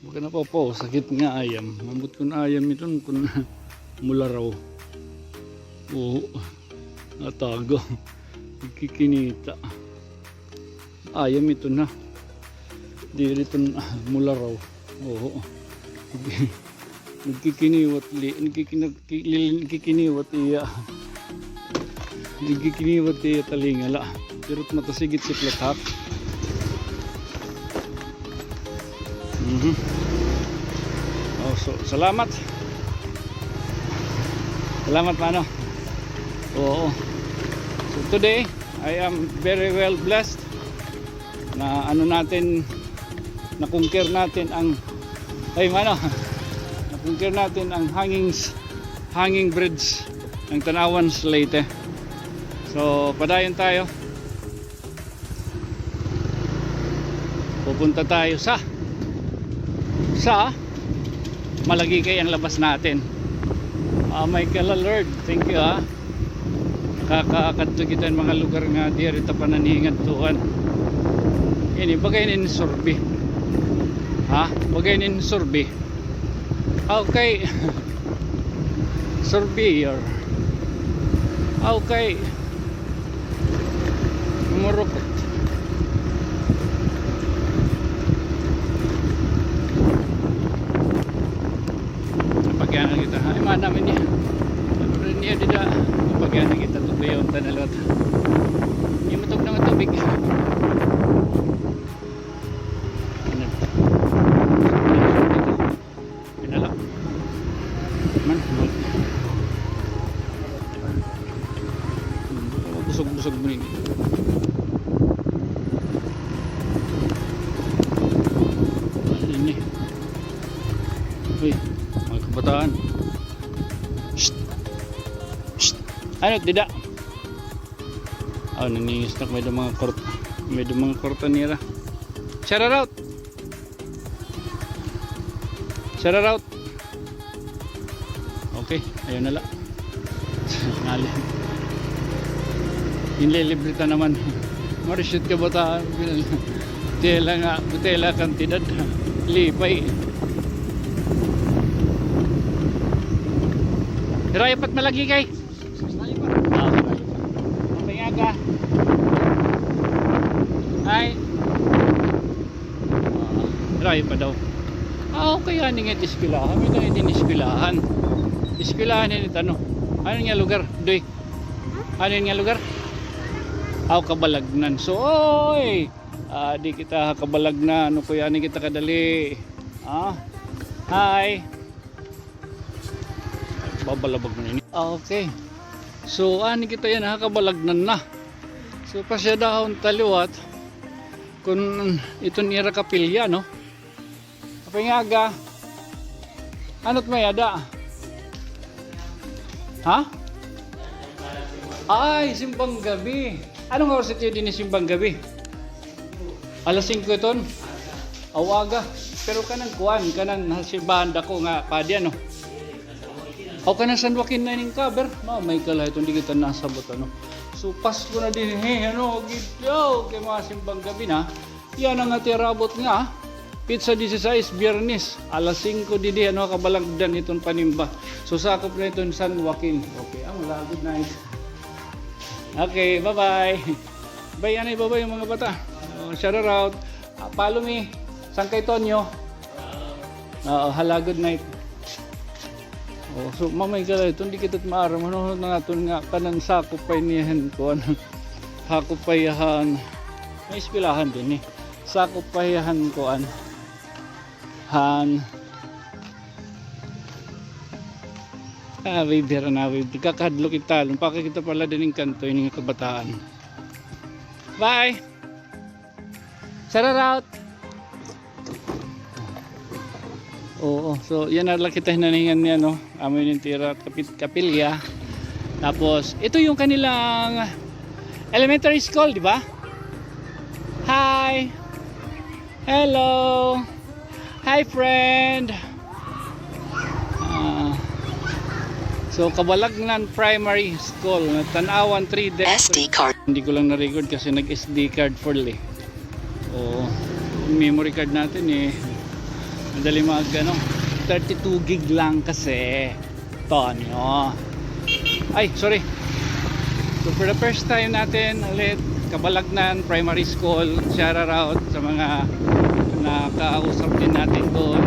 Baga napapaw, sakit nga ayam. Ambot kun ayam iton kun mularaw. Oo. Natago. Nagkikinita. Ayam iton ha. Diri iton mularaw. Oo. Nagkikiniwat li, nagkikina-, ki-, li, nagkikiniwat iya. Nagkikiniwat iya talinga la. Pero matasigit si Platak. Mhm. Oh, so, salamat. Salamat, mano. Oo. So, today, I am very well blessed na ano natin, na-conquer natin ang, ay, mano, na-conquer natin ang hanging s-, hanging bridge ng Tanauan sa Leyte. So, padayon tayo. Pupunta tayo sa, sa Malaguicay ang labas natin. Ah, may kala Lord. Thank you, ha. Nakakakadto kita hin mga lugar nga diri ta pa naningadtuan. Ini, baga ini survey. Ha? Baga ini survey. Okay. Surveyor. Okay. Murukot. Napagyanan kita. Ay, manamin niya. Ano rin niya dida? Napagyanan kita. Tutuyaw ang tanalot. Yung matog na matubig. Ano? Pinala. Man, man. Busog-busog mo ini. Ano ini? Uy, mga kabataan. Shh! Shh! Ano, dida? Oh, naningisnak, may mga kort-, may mga korta nira. Shout out! Shout out. Okay, ayun na la. Nali. Inlilibre ta naman. Marishoot ka ba ta? Tela nga, tela kantidad. Lipay. Hirayo pa it Malaguicay. Ah, hirayo pa. Ang pangaga. Ay. Ah, hirayo pa daw. Ah, okay, ano nga eskwelahan? May kaya din eskwelahan. Eskwelahan ini, ano? Ano nga lugar? Doy. Ano nga lugar? Aw, Cabalagnan. So, oy! Ah, di kita Cabalagnan. Ano, kuya, ano kita kadali? Ah? Hi! Babalabag man ini. Okay. So, ani kita yana ha Cabalagnan na. So, pasyadahon ta liwat kun iton ira kapilya, no? Apay nga aga. Ano it may-ada? Ha? Ay, simbang gabi. Ano nga oras it iyo dinhi simbang gabi? Alas singko iton? Aw, aga. Pero kanan kuan, kanan ha simbahan dako nga padi, ano? Aw, kanan San Joaquin na ining cover. Mamay ka la iton, di kita nasabot, ano? So, Pasko na dinhi, ano? Gidyo, kay mga simbang gabi na. Yana nga it ira abot nga petsa disisais, Biyernes, alas singko didi, ano, Cabalagnan iton panimba. So, sakop na iton San Joaquin. Okay, ah, wala, good night. Okay, bye-bye. Bye, anay, bye-bye, mga bata. Oh, shout out. Ah, follow me. Sangkay Tonyo. Oo, hala, good night. Oh, so, mamay ka la iton, di kita maaram, ano, na naton nga kanan sakop pa ini han kuan. Sakop pa iya han, may eskwelahan dinhi. Sakop pa iya han kuan. Han. Ah, wave hira na, wave. Kakahadlok kita. Lumpakay kita pala dinhi hin kanto, ini nga kabataan. Bye! Shout out! Oo, so yana la kita hinaningan niya, no? Amo ini it ira kapit-, kapilya. Tapos, ito yung kanilang elementary school, di ba? Hi! Hello! Hi, friend! Ah, So, Cabalagnan Primary School, Tanauan, three D. S D card. Hindi ko lang na-record kasi nag-S D card full eh. O, memory card natin eh. Madali mag, ano, thirty-two gig lang kasi. Tonyo. Ay, sorry. So, for the first time natin ulit, Cabalagnan Primary School, shout out sa mga nakausap din natin doon.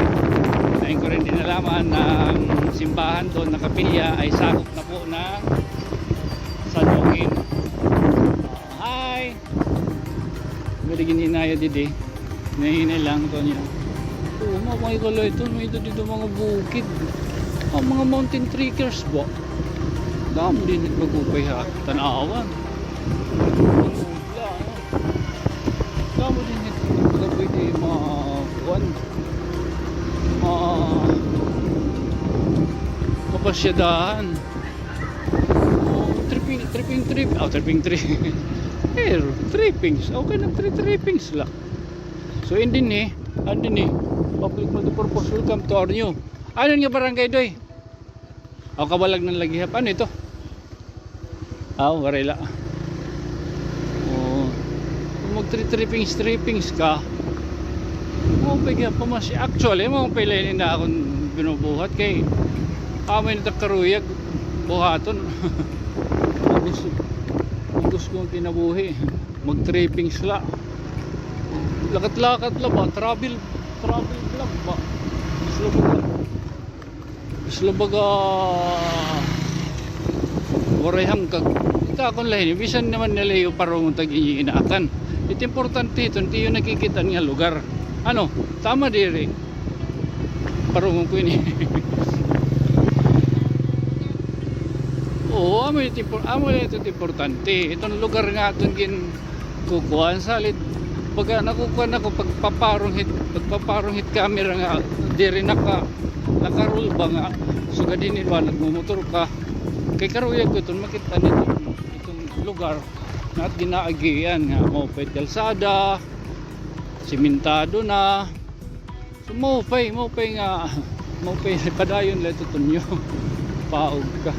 Ngayon ko rin din nalaman na ang simbahan doon na kapilya ay sakop na po ng San Joaquin. Hi! Very gininaya didi. Nahinay lang ko niya. Oo, mapakikala ito. May ito dito mga bukid. Ang mga mountain trekkers ba? Damo din nagpagupay ha. Tanauan. Damo din nagpagupay di mga kuwan. Mga kapasyadahan. Oh, tripping, tripping, trip. Oh, tripping, trip. Eh, trippings. Okay na, tri-, trippings la. So, in dinhi, an dinhi, public multipurpose. Welcome to our new. Ano nga barangay, Doy? O, Cabalagnan lagi hap. Ano ito? Aw, waray la. Oo. Kung mag-tri-, trippings, trippings ka, maupay ka pa mas. Actually, maupay la ini nga akon binubuhat kay amo ini ta karuyag buhaton. Gusto, gusto ko an kinabuhi. Mag-trippings la. Lakat-lakat la ba? Travel, travel vlog ba? Gusto ko la. Basta baga waray hangkag. Ika kon la hini, bisan naman nila iyo parungon ta gin-, inaakan. Ito importante ito, ito iyo nakikita nga lugar. Ano, tama diri. Parungon ko ini. Oo, amo ito, amo ito importante. Iton lugar nga aton gin- kukuan salit. Pagka nakukuan ako, pagpaparong hit, pagpaparong hit camera nga, diri naka, naka-roll ba nga, sugad hini ba, nagmumotor ka. Kay karuyag ko iton, makita nito, itong lugar, nga at ginaagian nga, maupay kalsada, simentado na. So, maupay, maupay nga, maupay padayon la ito tunyo. Paog ka.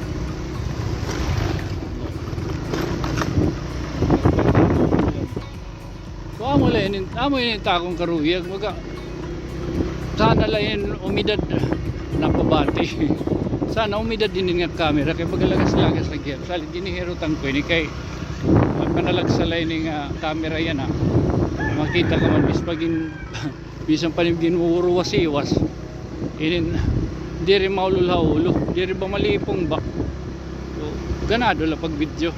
So, amo la ini, amo ini ta akon karuyag, baga, sana la ini umidad napabati. Sana umidad ini nga camera, kay pagalagas-lagas lagi. Salit ginihirutan ko ini kay, panalagsa la ini nga camera yana, ah. Makita ka man, bis pagin, Bisan pa nim ginwuruwas-iwas. Inin, diri maulol ha ulo, diri ba malipong ba? So, ganado la pag video.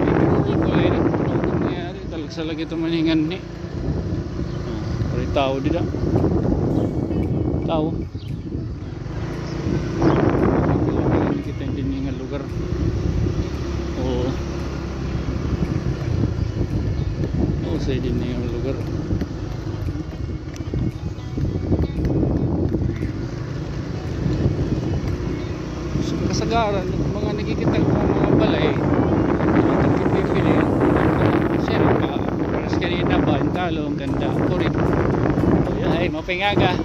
Ginwurol ko la ini, nangyari, talagsa lagi ito maningan ni. Oh, waray tawo dida. Tawo. Kita dinhi nga lugar. Oo. Oo, sa dinhi nga lugar. Kasagaran, mga nakikita ko mga balay, mga pipili. Sir, pa, pares kanina ba, ang talong, ganda, purit. Ay, mapingaga.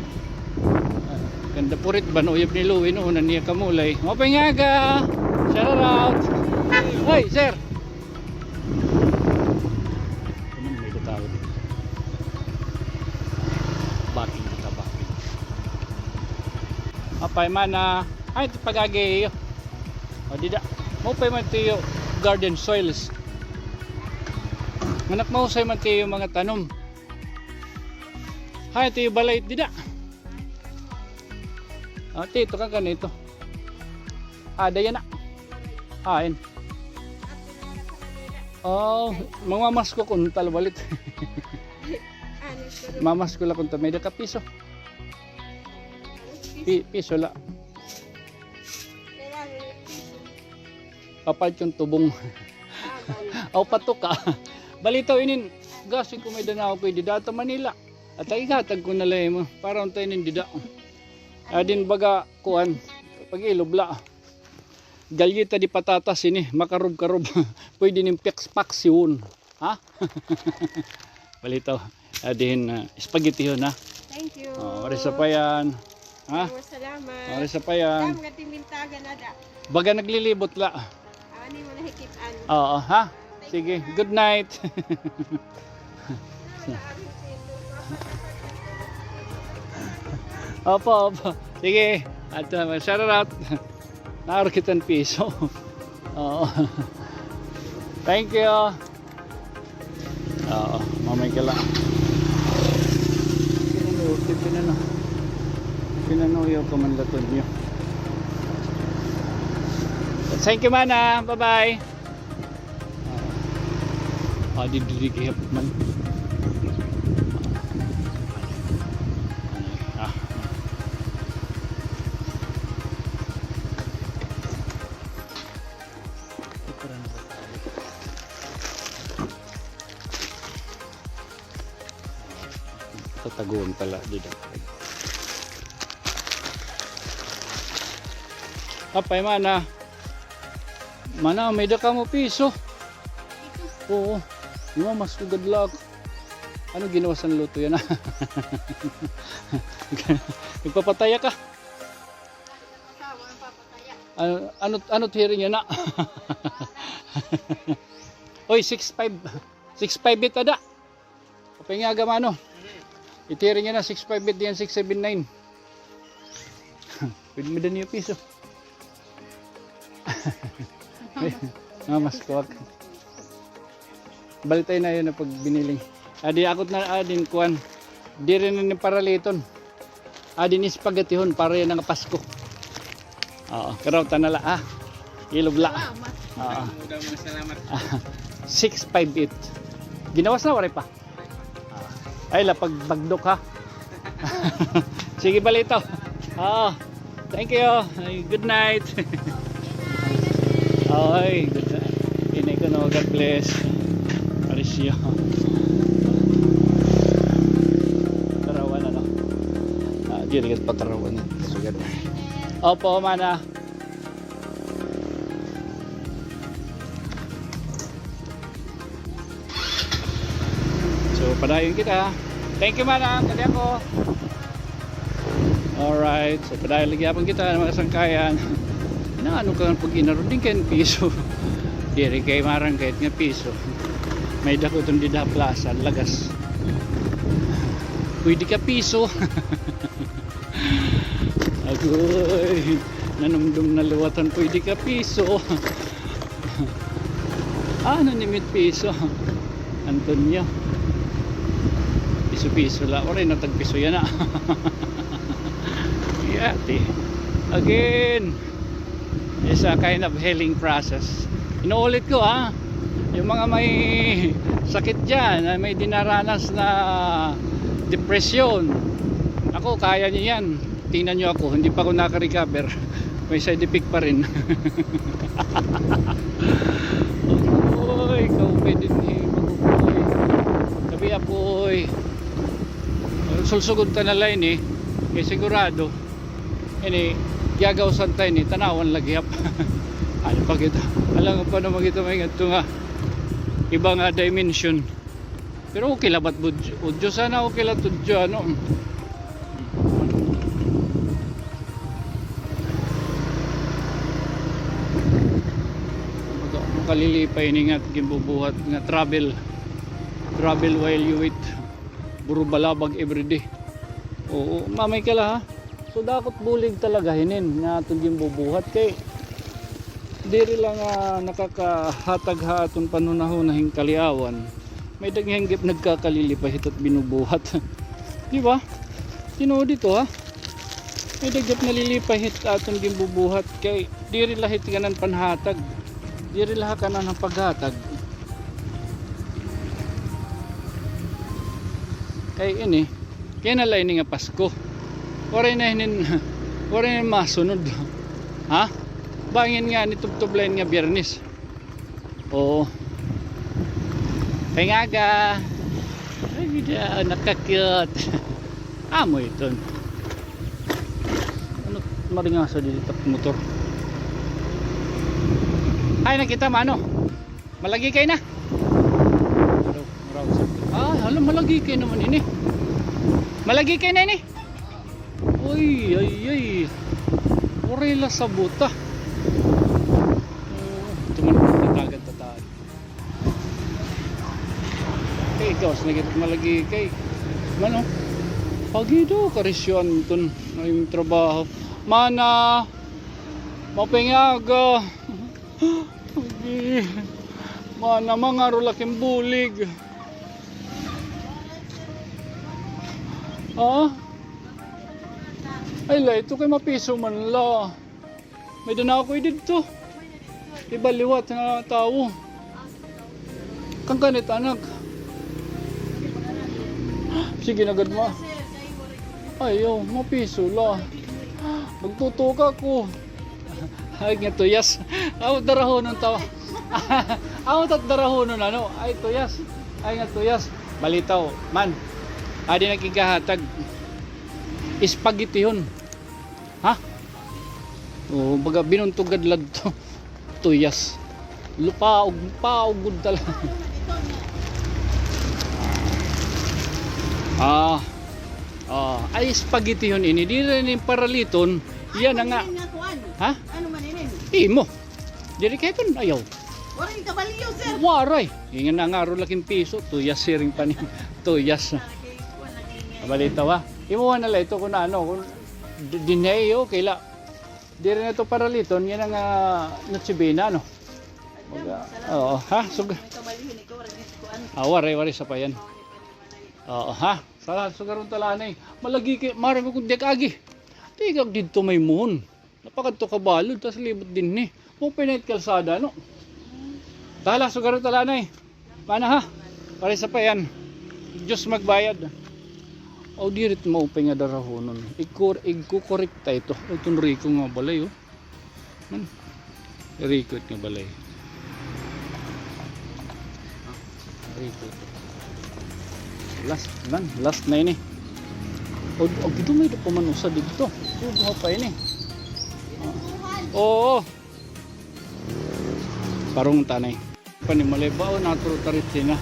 Ganda purit ba, uyab ni Louie, no? Una niya kamulay. Maupay nga aga! Shout out! Hoy, sir! Ano may tao dito? Baking kita, baking. Apay man na. Ay, ito pag-agi iyo. O, dida. Maupay man ito iyo garden soils. Manak mahusay man ito iyo mga tanom. Hay, ito iyo balay, dida. Ah, tito, kan kanito. Ah, dayan na. Hain. Oh, mamasko ko untal balit. Mamasko la kun ta may-ada ka piso. Pi-, piso la. Papalit kun tubong. Aw, patuka. Balitaw inin, gasi ko may danaw ko dida ta Manila. At ay ihatag ko na la imo. Para unta inin dida. Adin baga kuan, pag-ilob la. Galleta de patatas ini, makarob-karob. Pwede nin paks-paksiwon. Ha? Balitaw. Adin, ah, spaghetti hon, ha? Thank you. Oh, waray sapayan. Ha? Oh, salamat. Ari sa payan. Dam nga timintagan ada. Baga naglilibot la. Ani mo nakikit-an. Oo, ha? Sige, good night. Opo, opo. Sige, at, uh, shout out. Naaro kita hin piso. Oo. Thank you. Oo, mamay ka la. Pinano, pinano. Pinanuyo ko man laton niyo. Thank you, mana. Bye-bye. Ah, di, di, di, kaya man. Ah. Tataguan pala dida. Apay, mana. Mana, may-ada kamo piso. Oo. Di ba, mas ugad la ako. Ano ginawas han luto yana? Nagpapataya ka? Ano, ano, ano tiring yana? Oy, six five. Six five it ada. Kapay nga gamano. Itiring yana, six five it diyan, six seven nine. Pwede mo din yung piso. Nga mas kuwak. Balitay na yun ang pagbiniling. Adi akot na adin kuan. Diri na ni paraliton. Adin spaghettihon para yana nga Pasko. Oo, karaw ta na la, ah. Ilog la. Salamat. Oo. Salamat. Six five eight. Ginawas na, waray pa? Ay, lapag bagdok, ha? Sige, balito. Oo. Thank you. Ay, good night. Ay, good night. Inay ko, no, God bless. Parisyo. Tarawan, ano? Ah, diri ka patarawan. Sugad. Opo, mana. So, padayon kita. Thank you, mana. Kadi ako. Alright. So, padayon lagi apon kita, mga sangkayan. Na, ano ka pag inaro din kay piso? Diri kay marang kahit nga piso. May dako itong dida plaza, lagas. Pwede ka piso. Agoy, nanumdum na liwatan pwede ka piso. Ah, nanimit piso. Antonio. Piso-piso la. Waray na tagpiso yana. Yati. Again. It's a kind of healing process. Inuulit ko, ha, yung mga may sakit dyan, na may dinaranas na depresyon, ako, kaya niyo yan. Tingnan niyo ako, hindi pa ako nakarecover. May side effect pa rin. Apoy, kaupay din eh, mag-upoy. Sabi, apoy. Sulsugod ta na la ini, eh. Kay sigurado. Ini, gagawsan ta ini, tanawan lagi hap. Ano pa kita? Alam pa naman kita may ngadto nga iba nga dimension. Pero okay la ba't budyo? Udyo sana okay la tudyo, ano? Makalilipay ini nga ginbubuhat nga travel. Travel while you wait. Buro balabag everyday. Oo, mamay ka la, ha? So, dakot bulig talaga hinin nga aton ginbubuhat kay diri la nga nakakahatag ha aton panhunahuna hin kaliawan. May daghan gihap nagkakalilipay hit at binubuhat. Di ba? Tinuod ito, ha? May daghan nalilipay hit aton ginbubuhat kay diri la hit kanan panhatag. Diri la ha kanan paghatag. Kay ini, kay na la ini nga Pasko. Waray na hinin, waray na masunod. Ha? Bangin nga ini tubtob la ini nga Biyernes. Oo. Kay nga aga. Ay, gida, naka-cute. Amo iton. Ano, maringasa didi tak motor. Ay, nakita, mano. Malagi kay na. Ah, hala, malagi kay naman ini. Malagi kay na ini. Uy, ay, ay. Waray la sa buta. Oh, ito man ang tatagan, tatagan. Kay ikaw, sa nagit malagi kay. Mano? Pagido, karisyon ton. Ay, trabaho. Mana, maupay nga aga. Mana, mangaro la ak hin bulig. Ha? Ay, la, ito kay mapiso man la. May dana ako didto. Iba liwat nga tawo. Kan kanit, anak. Sige na gad, ma. Ayaw, mapiso la. Magtutuka ko. Ay nga tuyas. Aw, darahonon tawa. Aw, tat darahonon, ano? Ay, tuyas. Ay nga tuyas. Balitaw, man. Adi nagkigahatag. Spaghettihon. Ha? Oh, baga binuntog gad la adto. Tuyas. Lupaog, paog gud talaga. Ah. Ah, ay spaghettihon ini. Diri ini paraliton. Iya na nga. Ano man ini nga kuan? Ha? Ano man ini? Imo. Diri kay kun ayaw. Waray kabalyo, sir. Waray. Ingon na nga, aro la ak hin piso. Tuyas siring pa ni. Tuyas. Balitaw, ha? Imo na la ito kun ano, kun D-, dinhi, oh, kay la. Diri na ito paraliton, yana nga Noche Buena, no? Baga, oo, ha? Sug-, ah, waray, waray sa payan. Oo, ha? Sala, sugaron ta la anay. Malagi kay, mara ko kun diak agi. Tigag didto may muhon. Napakadto kabalod, tas libot dinhi. Maupay na it kalsada, no? Tala, sugaron ta la anay. Mana ha? Pare sa payan. Diyos magbayad. Aw, diri it maupay nga darahonon. Igko-, igkokorekta ito. Iton riko nga balay, oh. Man. Riko it nga balay. Riko ito. Last, man. Last na ini. O, o, dito may pa man usa dito. Subuha pa ini. Ah. Oo. Parong tanay. Panimalay ba o naturo tarit sina?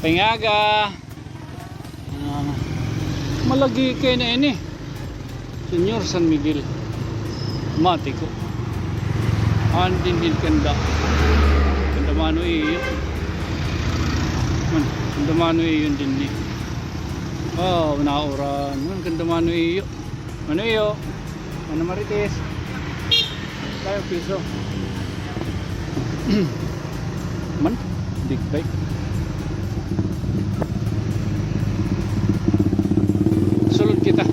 Pangaga. Ah, malagi kay na ini. Señor San Miguel. Mati ko. An dinhi kanda. Kanda Mano Iyo. Man, kanda Mano Iyo dinhi. Oh, nauran. Man, kanda Mano Iyo. Mano Iyo. Mana Marites. Tayo piso. Man, big bike. Sulod kita.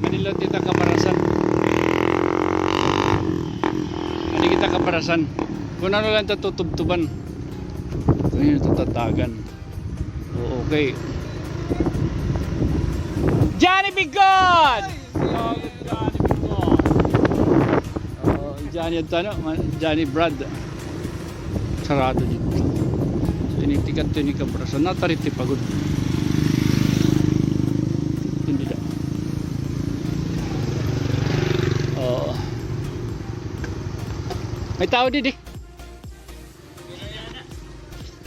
Manila kita Kabarasan. Adi kita Kabarasan. Kun ano la it tutubtuban. Kun ano it tatagan. Oo, okay. Johnny Be Good! Johnny Be Good! Oh, Johnny adto, ano? Johnny Brad. Sarado dito. Tinitikat, tinikabra. So, natariti pa gud. Hindi da. Oo. May tao didi.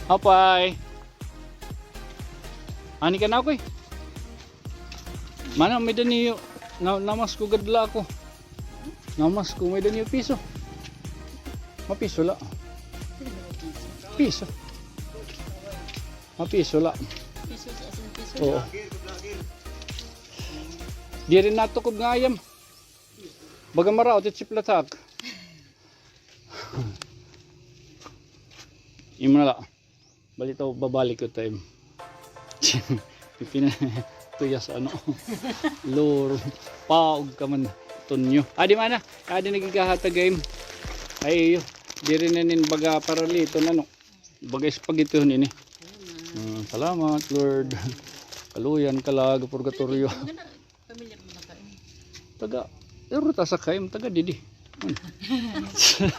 Apay. Ani ka na ako eh. Mana, may-ada niyo. Na, namasko gad la ako. Namasko, may-ada niyo piso. Mapiso la. Piso. Mapiso la. Piso sa asin piso. Oo. Diri natukob nga ayam. Baga maraot it siplatak. Imo na la. Balitaw, babalik ko time. Pipina, tuyas ano. Lord, paog ka man, Tonyo. Adi mana, adi nagkakahatag game. Ay, iyo. Diri na nin baga paraliton, ano. Baga spaghettihon ini. Mm, salamat, Lord. Kaluyan ka la, purgatoryo. Pamilyar mo na kayo. Taga, pero ta sa kayo, taga didi.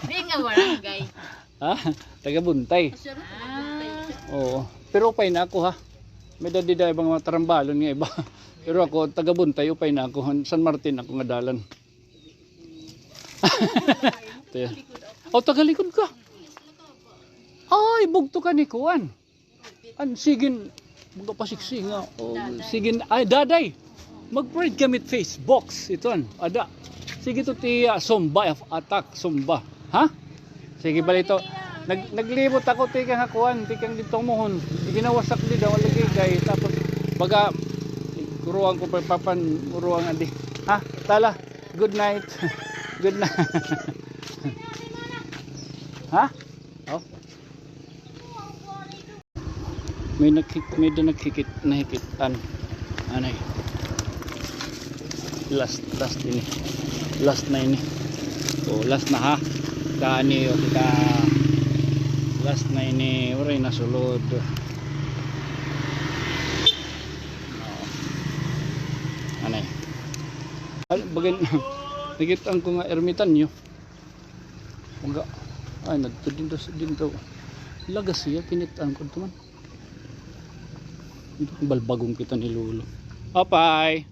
Di nga barangay. Ha? Taga Buntay. Ah. Oo. Pero upay na ako, ha. May-ada dida ibang mga tarambalon nga iba. Pero ako, taga Buntay, upay na ako. San Martin ako nga dalan. Ito yan. O, tagalikod ka. Ay, bugto ka ni Kuan. An sigin, mga pasiksi nga. O, sigin, ay, daday. Mag-prank kami it Facebook. Iton, ada. Sige to, tiya, Zumba, attack, Zumba. Ha? Sige, bali to. Nag-, naglibot ako tikang ha kuan, tikang didto ha Mohon. Iginawasak dida, wala lagi kay, tapos baga, kuruan ko pa, papan, kuruan adi. Ha? Tala. Good night. Good night. Ha? Oh. May naghik-, may da naghikit, nahikit-an. Anay. Last, last ini. Last na ini. O, last na ha. Kani, o, kita. Last na ini. Waray na sulod. O. Anay. Ay, bagay, nakit-an ko nga ermitanyo. Baga, ay, nadto dinhi, dinhi. Lagas hiya, kinit-an ko didto man. Balbagon kita ni Lolo. Apay.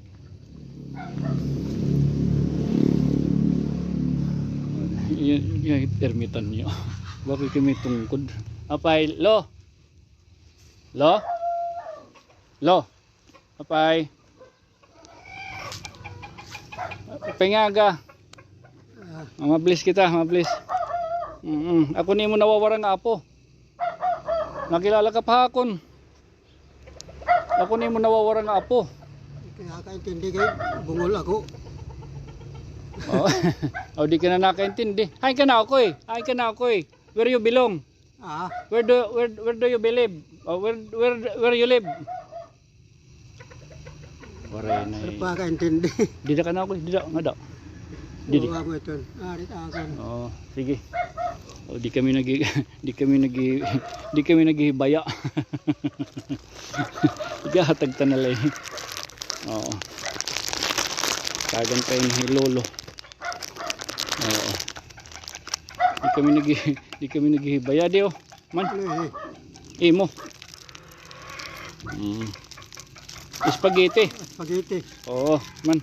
Iya, iya, ermitanyo. Bakit kami tungkod? Apay, Lo. Lo? Lo? Apay. Pangaga. Ah, mabilis kita, mabilis. Mm-mm. Ako nimo nawawara nga apo. Nakilala ka pa ha akon. Ako nimo nawawara nga apo. Di ka nakaintindi kay bungol ako. O. O, di ka na nakaintindi. Hain ka na, Ukoy? Hain ka na, Ukoy? Where you belong? Ah. Where do, where, where do you believe? O, where, where, where you live? Waray na. Ano pa kaintindi? Dida ka na, Ukoy, dida, ngada. Didi. Oo, amo iton. Ah, dida ako. Oo, sige. O, di kami nagi-, di kami nagi-, di kami naghihibaya. Igahatag ta na la ini. Oo. Tagan pa ini hi Lolo. Oo. Di kami nagi-, di kami naghihibaya di, o. Man. Ano, eh? Imo. Mm. Spaghetti. Spaghetti. Oo, man.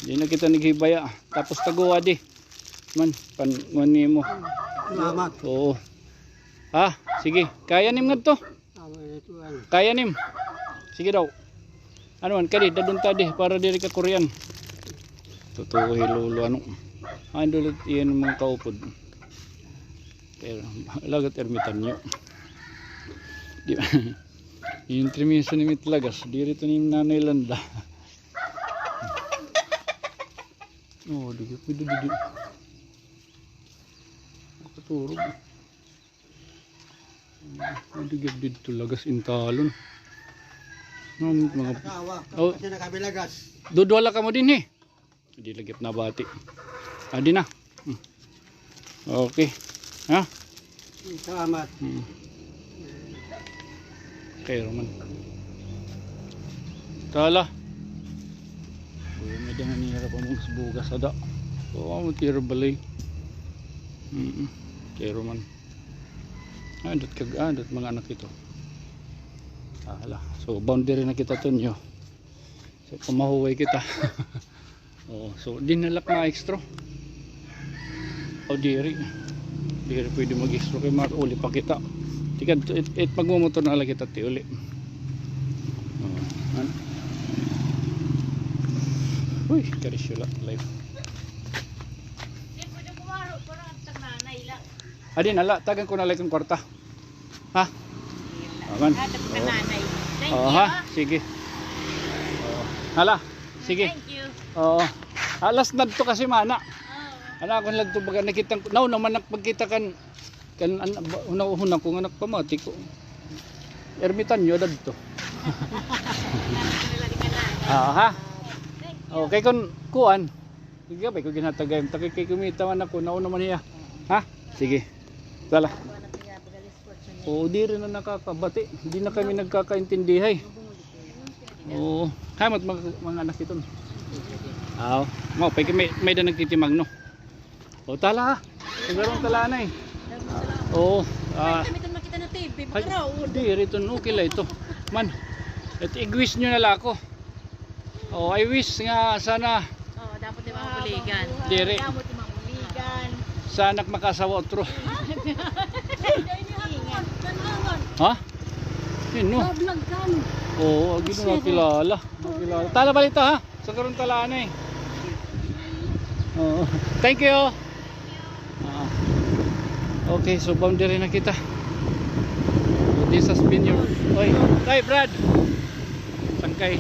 Di na kita naghibaya. Tapos taguwa di. Man, pan, man nimo. Salamat. Oo. Ha? Sige. Kaya nim ngadto? Kaya nim. Sige daw. Ano man, kadi, dadon ta di, para diri ka kurian. Totoo, hi Lolo, ano. Ay, dulit iyan mga kaupod. Pero, lagat ermitanyo. Di, yung trimisa ni Mitlagas, diri to ni Nanay Landa. Oh, di, di, di, di. Nakaturog. Pwede gyud didto lagas intalon. Ngan mga, oh. Kasi na kami lagas. Dudwala kamo dinhi. Di lagi nabati. Adi na. Hmm. Okay. Ha? Salamat. Hmm. Kay Roman. Tala. Uy, may dangan nira pa mga bugas ada. Oo, may tira balay. Mm. Kay Roman. Ah, dat kag, ah, dat mga anak ito. Ah, hala. So, boundary na kita, Tonyo. So, pamahuway kita. Oo, so, di na la ma-extra. O, diri. Diri pwede mag-extra kay mauli pa kita. Tikad, it, it, magmumotor na la kita, ti uli. Oo, an-, uy, karisyo la, life. Adi na la, tagan ko na la it kwarta. Ha? Aman. Ah, tapos ka nanay. Thank you. Oo, ha? Sige. Oo. Hala, sige. Thank you. Oo. Ah, last na to kasi, mana. Oo. Ano ako lang to, baga nakita ko, nauna man ak pagkita kan, kan, an-, ba, huna-huna ko nga nagpamati ko. Ermitanyo dadto. Oo, ha? Thank you. Okay, kun kuan. Sige, bay ko ginhatagay. Takay kay kumita man ako, nauna man hiya. Ha? Sige. Tala. Oo, diri na nakakabati. Di na kami nagkakaintindihay. Oo. Hay, mat mga, mga anak iton. Aw. Mao, pay may, may da nagtitimang, no? O, tala, ha? Siguro tala na, eh. Oo. Ah. Kami ito makita na T V, ay, makaraon. Diri iton, okay la ito. Man, it, i-wish nyo na la ako. Oh, I wish nga sana. Oh, dapat di mabuligan. Diri. Dapat di mabuligan. Sana makasawa otro. Ha? Yun, no? Bablog ka, no? Oo, agi na kilala. Kilala. Tala balita, ha? Sa karon tala, ano eh. Oo. Thank you. Ah. Okay, so boundary na kita. So this has been your, oy, kay Brad. Sangkay.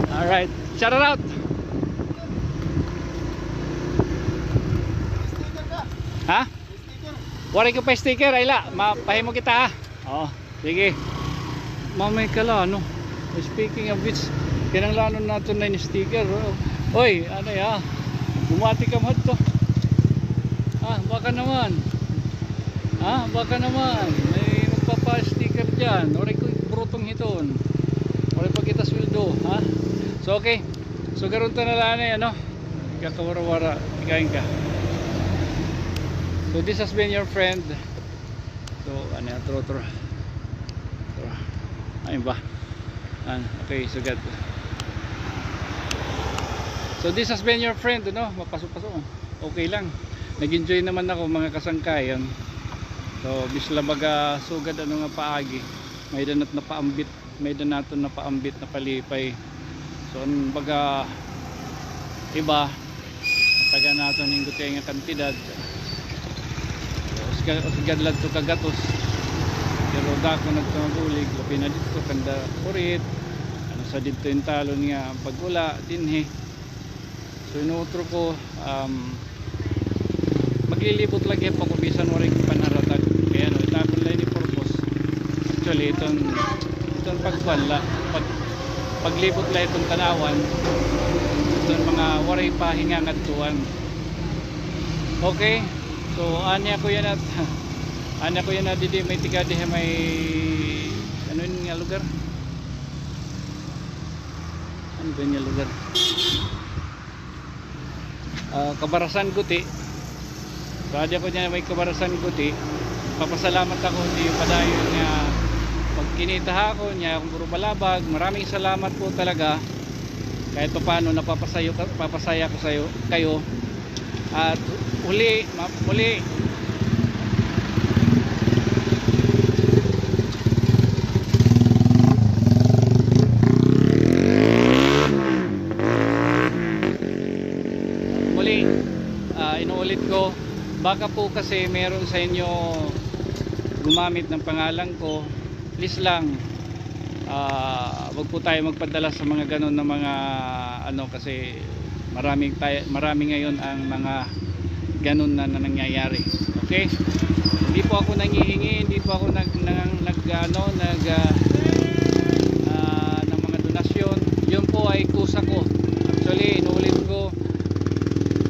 Alright. Shout out. Ha? Waray ko pa sticker, ay la. Mapahimo kita, ha? Oo. Sige. Mamay ka la, ano? Speaking of which, kinahanglanon naton na in sticker, oh. Oy, ano ya? Bumati ka mo to. Ah, baka naman. Ah, baka naman. May magpapa-sticker dyan. Waray ko burutong hiton. Waray pa kita sweldo, ha? So, okay. So, karon ta na la, ano, ano? Kakawarawara, ikain ka. So, this has been your friend. So, ano, true, true. True. Ayun ba? Ano, okay, sugad. So, this has been your friend, no? Mapaso-paso. Okay lang. Nag-enjoy naman ako, mga kasangkayan. So, bisla baga sugad ano nga paagi. May danat na paambit. May-ada naton napaambit, napalipay. So, an baga iba, taga naton hin gutiay nga kantidad. So, usga-, usgad la to ka gatos. Pero dako na to nga bulig, labi na didto, kanda Kurit. Ano sa didto hin talon nga pag-ula, dinhi. So, inutro ko, um, maglilibot la gihap ako bisan waray ko panharatag. Kay ano, it akon la ini purpose. Actually, iton, iton pagkuan la, pag, paglibot la iton tan-awan, iton mga waray pa hingangadtuan. Okay, so, ani ako yana, ani ako yana didi may tikadi ha may, ano ini nga lugar? Ano ba ini nga lugar? Ah, Kabarasan Guti. So, adi ako dyan may Kabarasan Guti. Papasalamat ako sa iyo padayon nga pagkinita ha akon, nga akon puro balabag. Maraming salamat po talaga. Kahit papaano, napapasayo ka, papasaya ko sayo, kayo. At uli, ma-, muli. Muli, ah, inuulit ko, baka po kasi meron sa inyo gumamit ng pangalan ko, please lang, ah, wag po tayo magpadala sa mga ganun na mga ano, kasi marami tay-, marami ngayon ang mga ganun na, na nangyayari. Okay? Hindi po ako nangihingi, hindi po ako nag-, nang-, nag-, ano, nag-, ah, ah, ng mga donasyon. Yun po ay kusa ko. Actually, inuulit ko,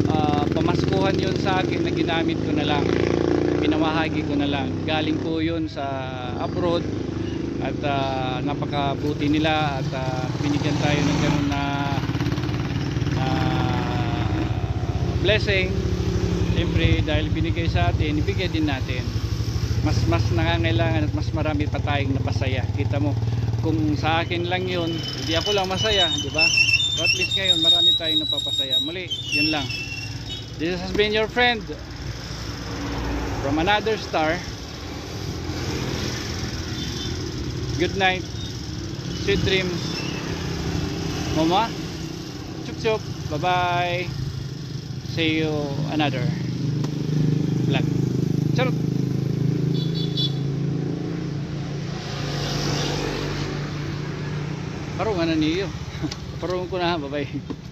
ah, pamaskuhan yun sa akin na ginamit ko na lang. Pinamahagi ko na lang. Galing po yun sa abroad at, ah, napakabuti nila at, ah, binigyan tayo ng ganun na, na blessing. Siyempre, dahil binigay sa atin, ibigay din natin. Mas, mas nangangailangan at mas marami pa tayong napasaya. Kita mo, kung sa akin lang yun, hindi ako lang masaya, di ba? So at least ngayon, marami tayong napapasaya. Muli, yun lang. This has been your friend from another star. Good night. Sweet dreams. Mama. Chup chup. Bye-bye. See you another vlog. Charot. Parungan na niyo. Parungan ko na. Bye-bye.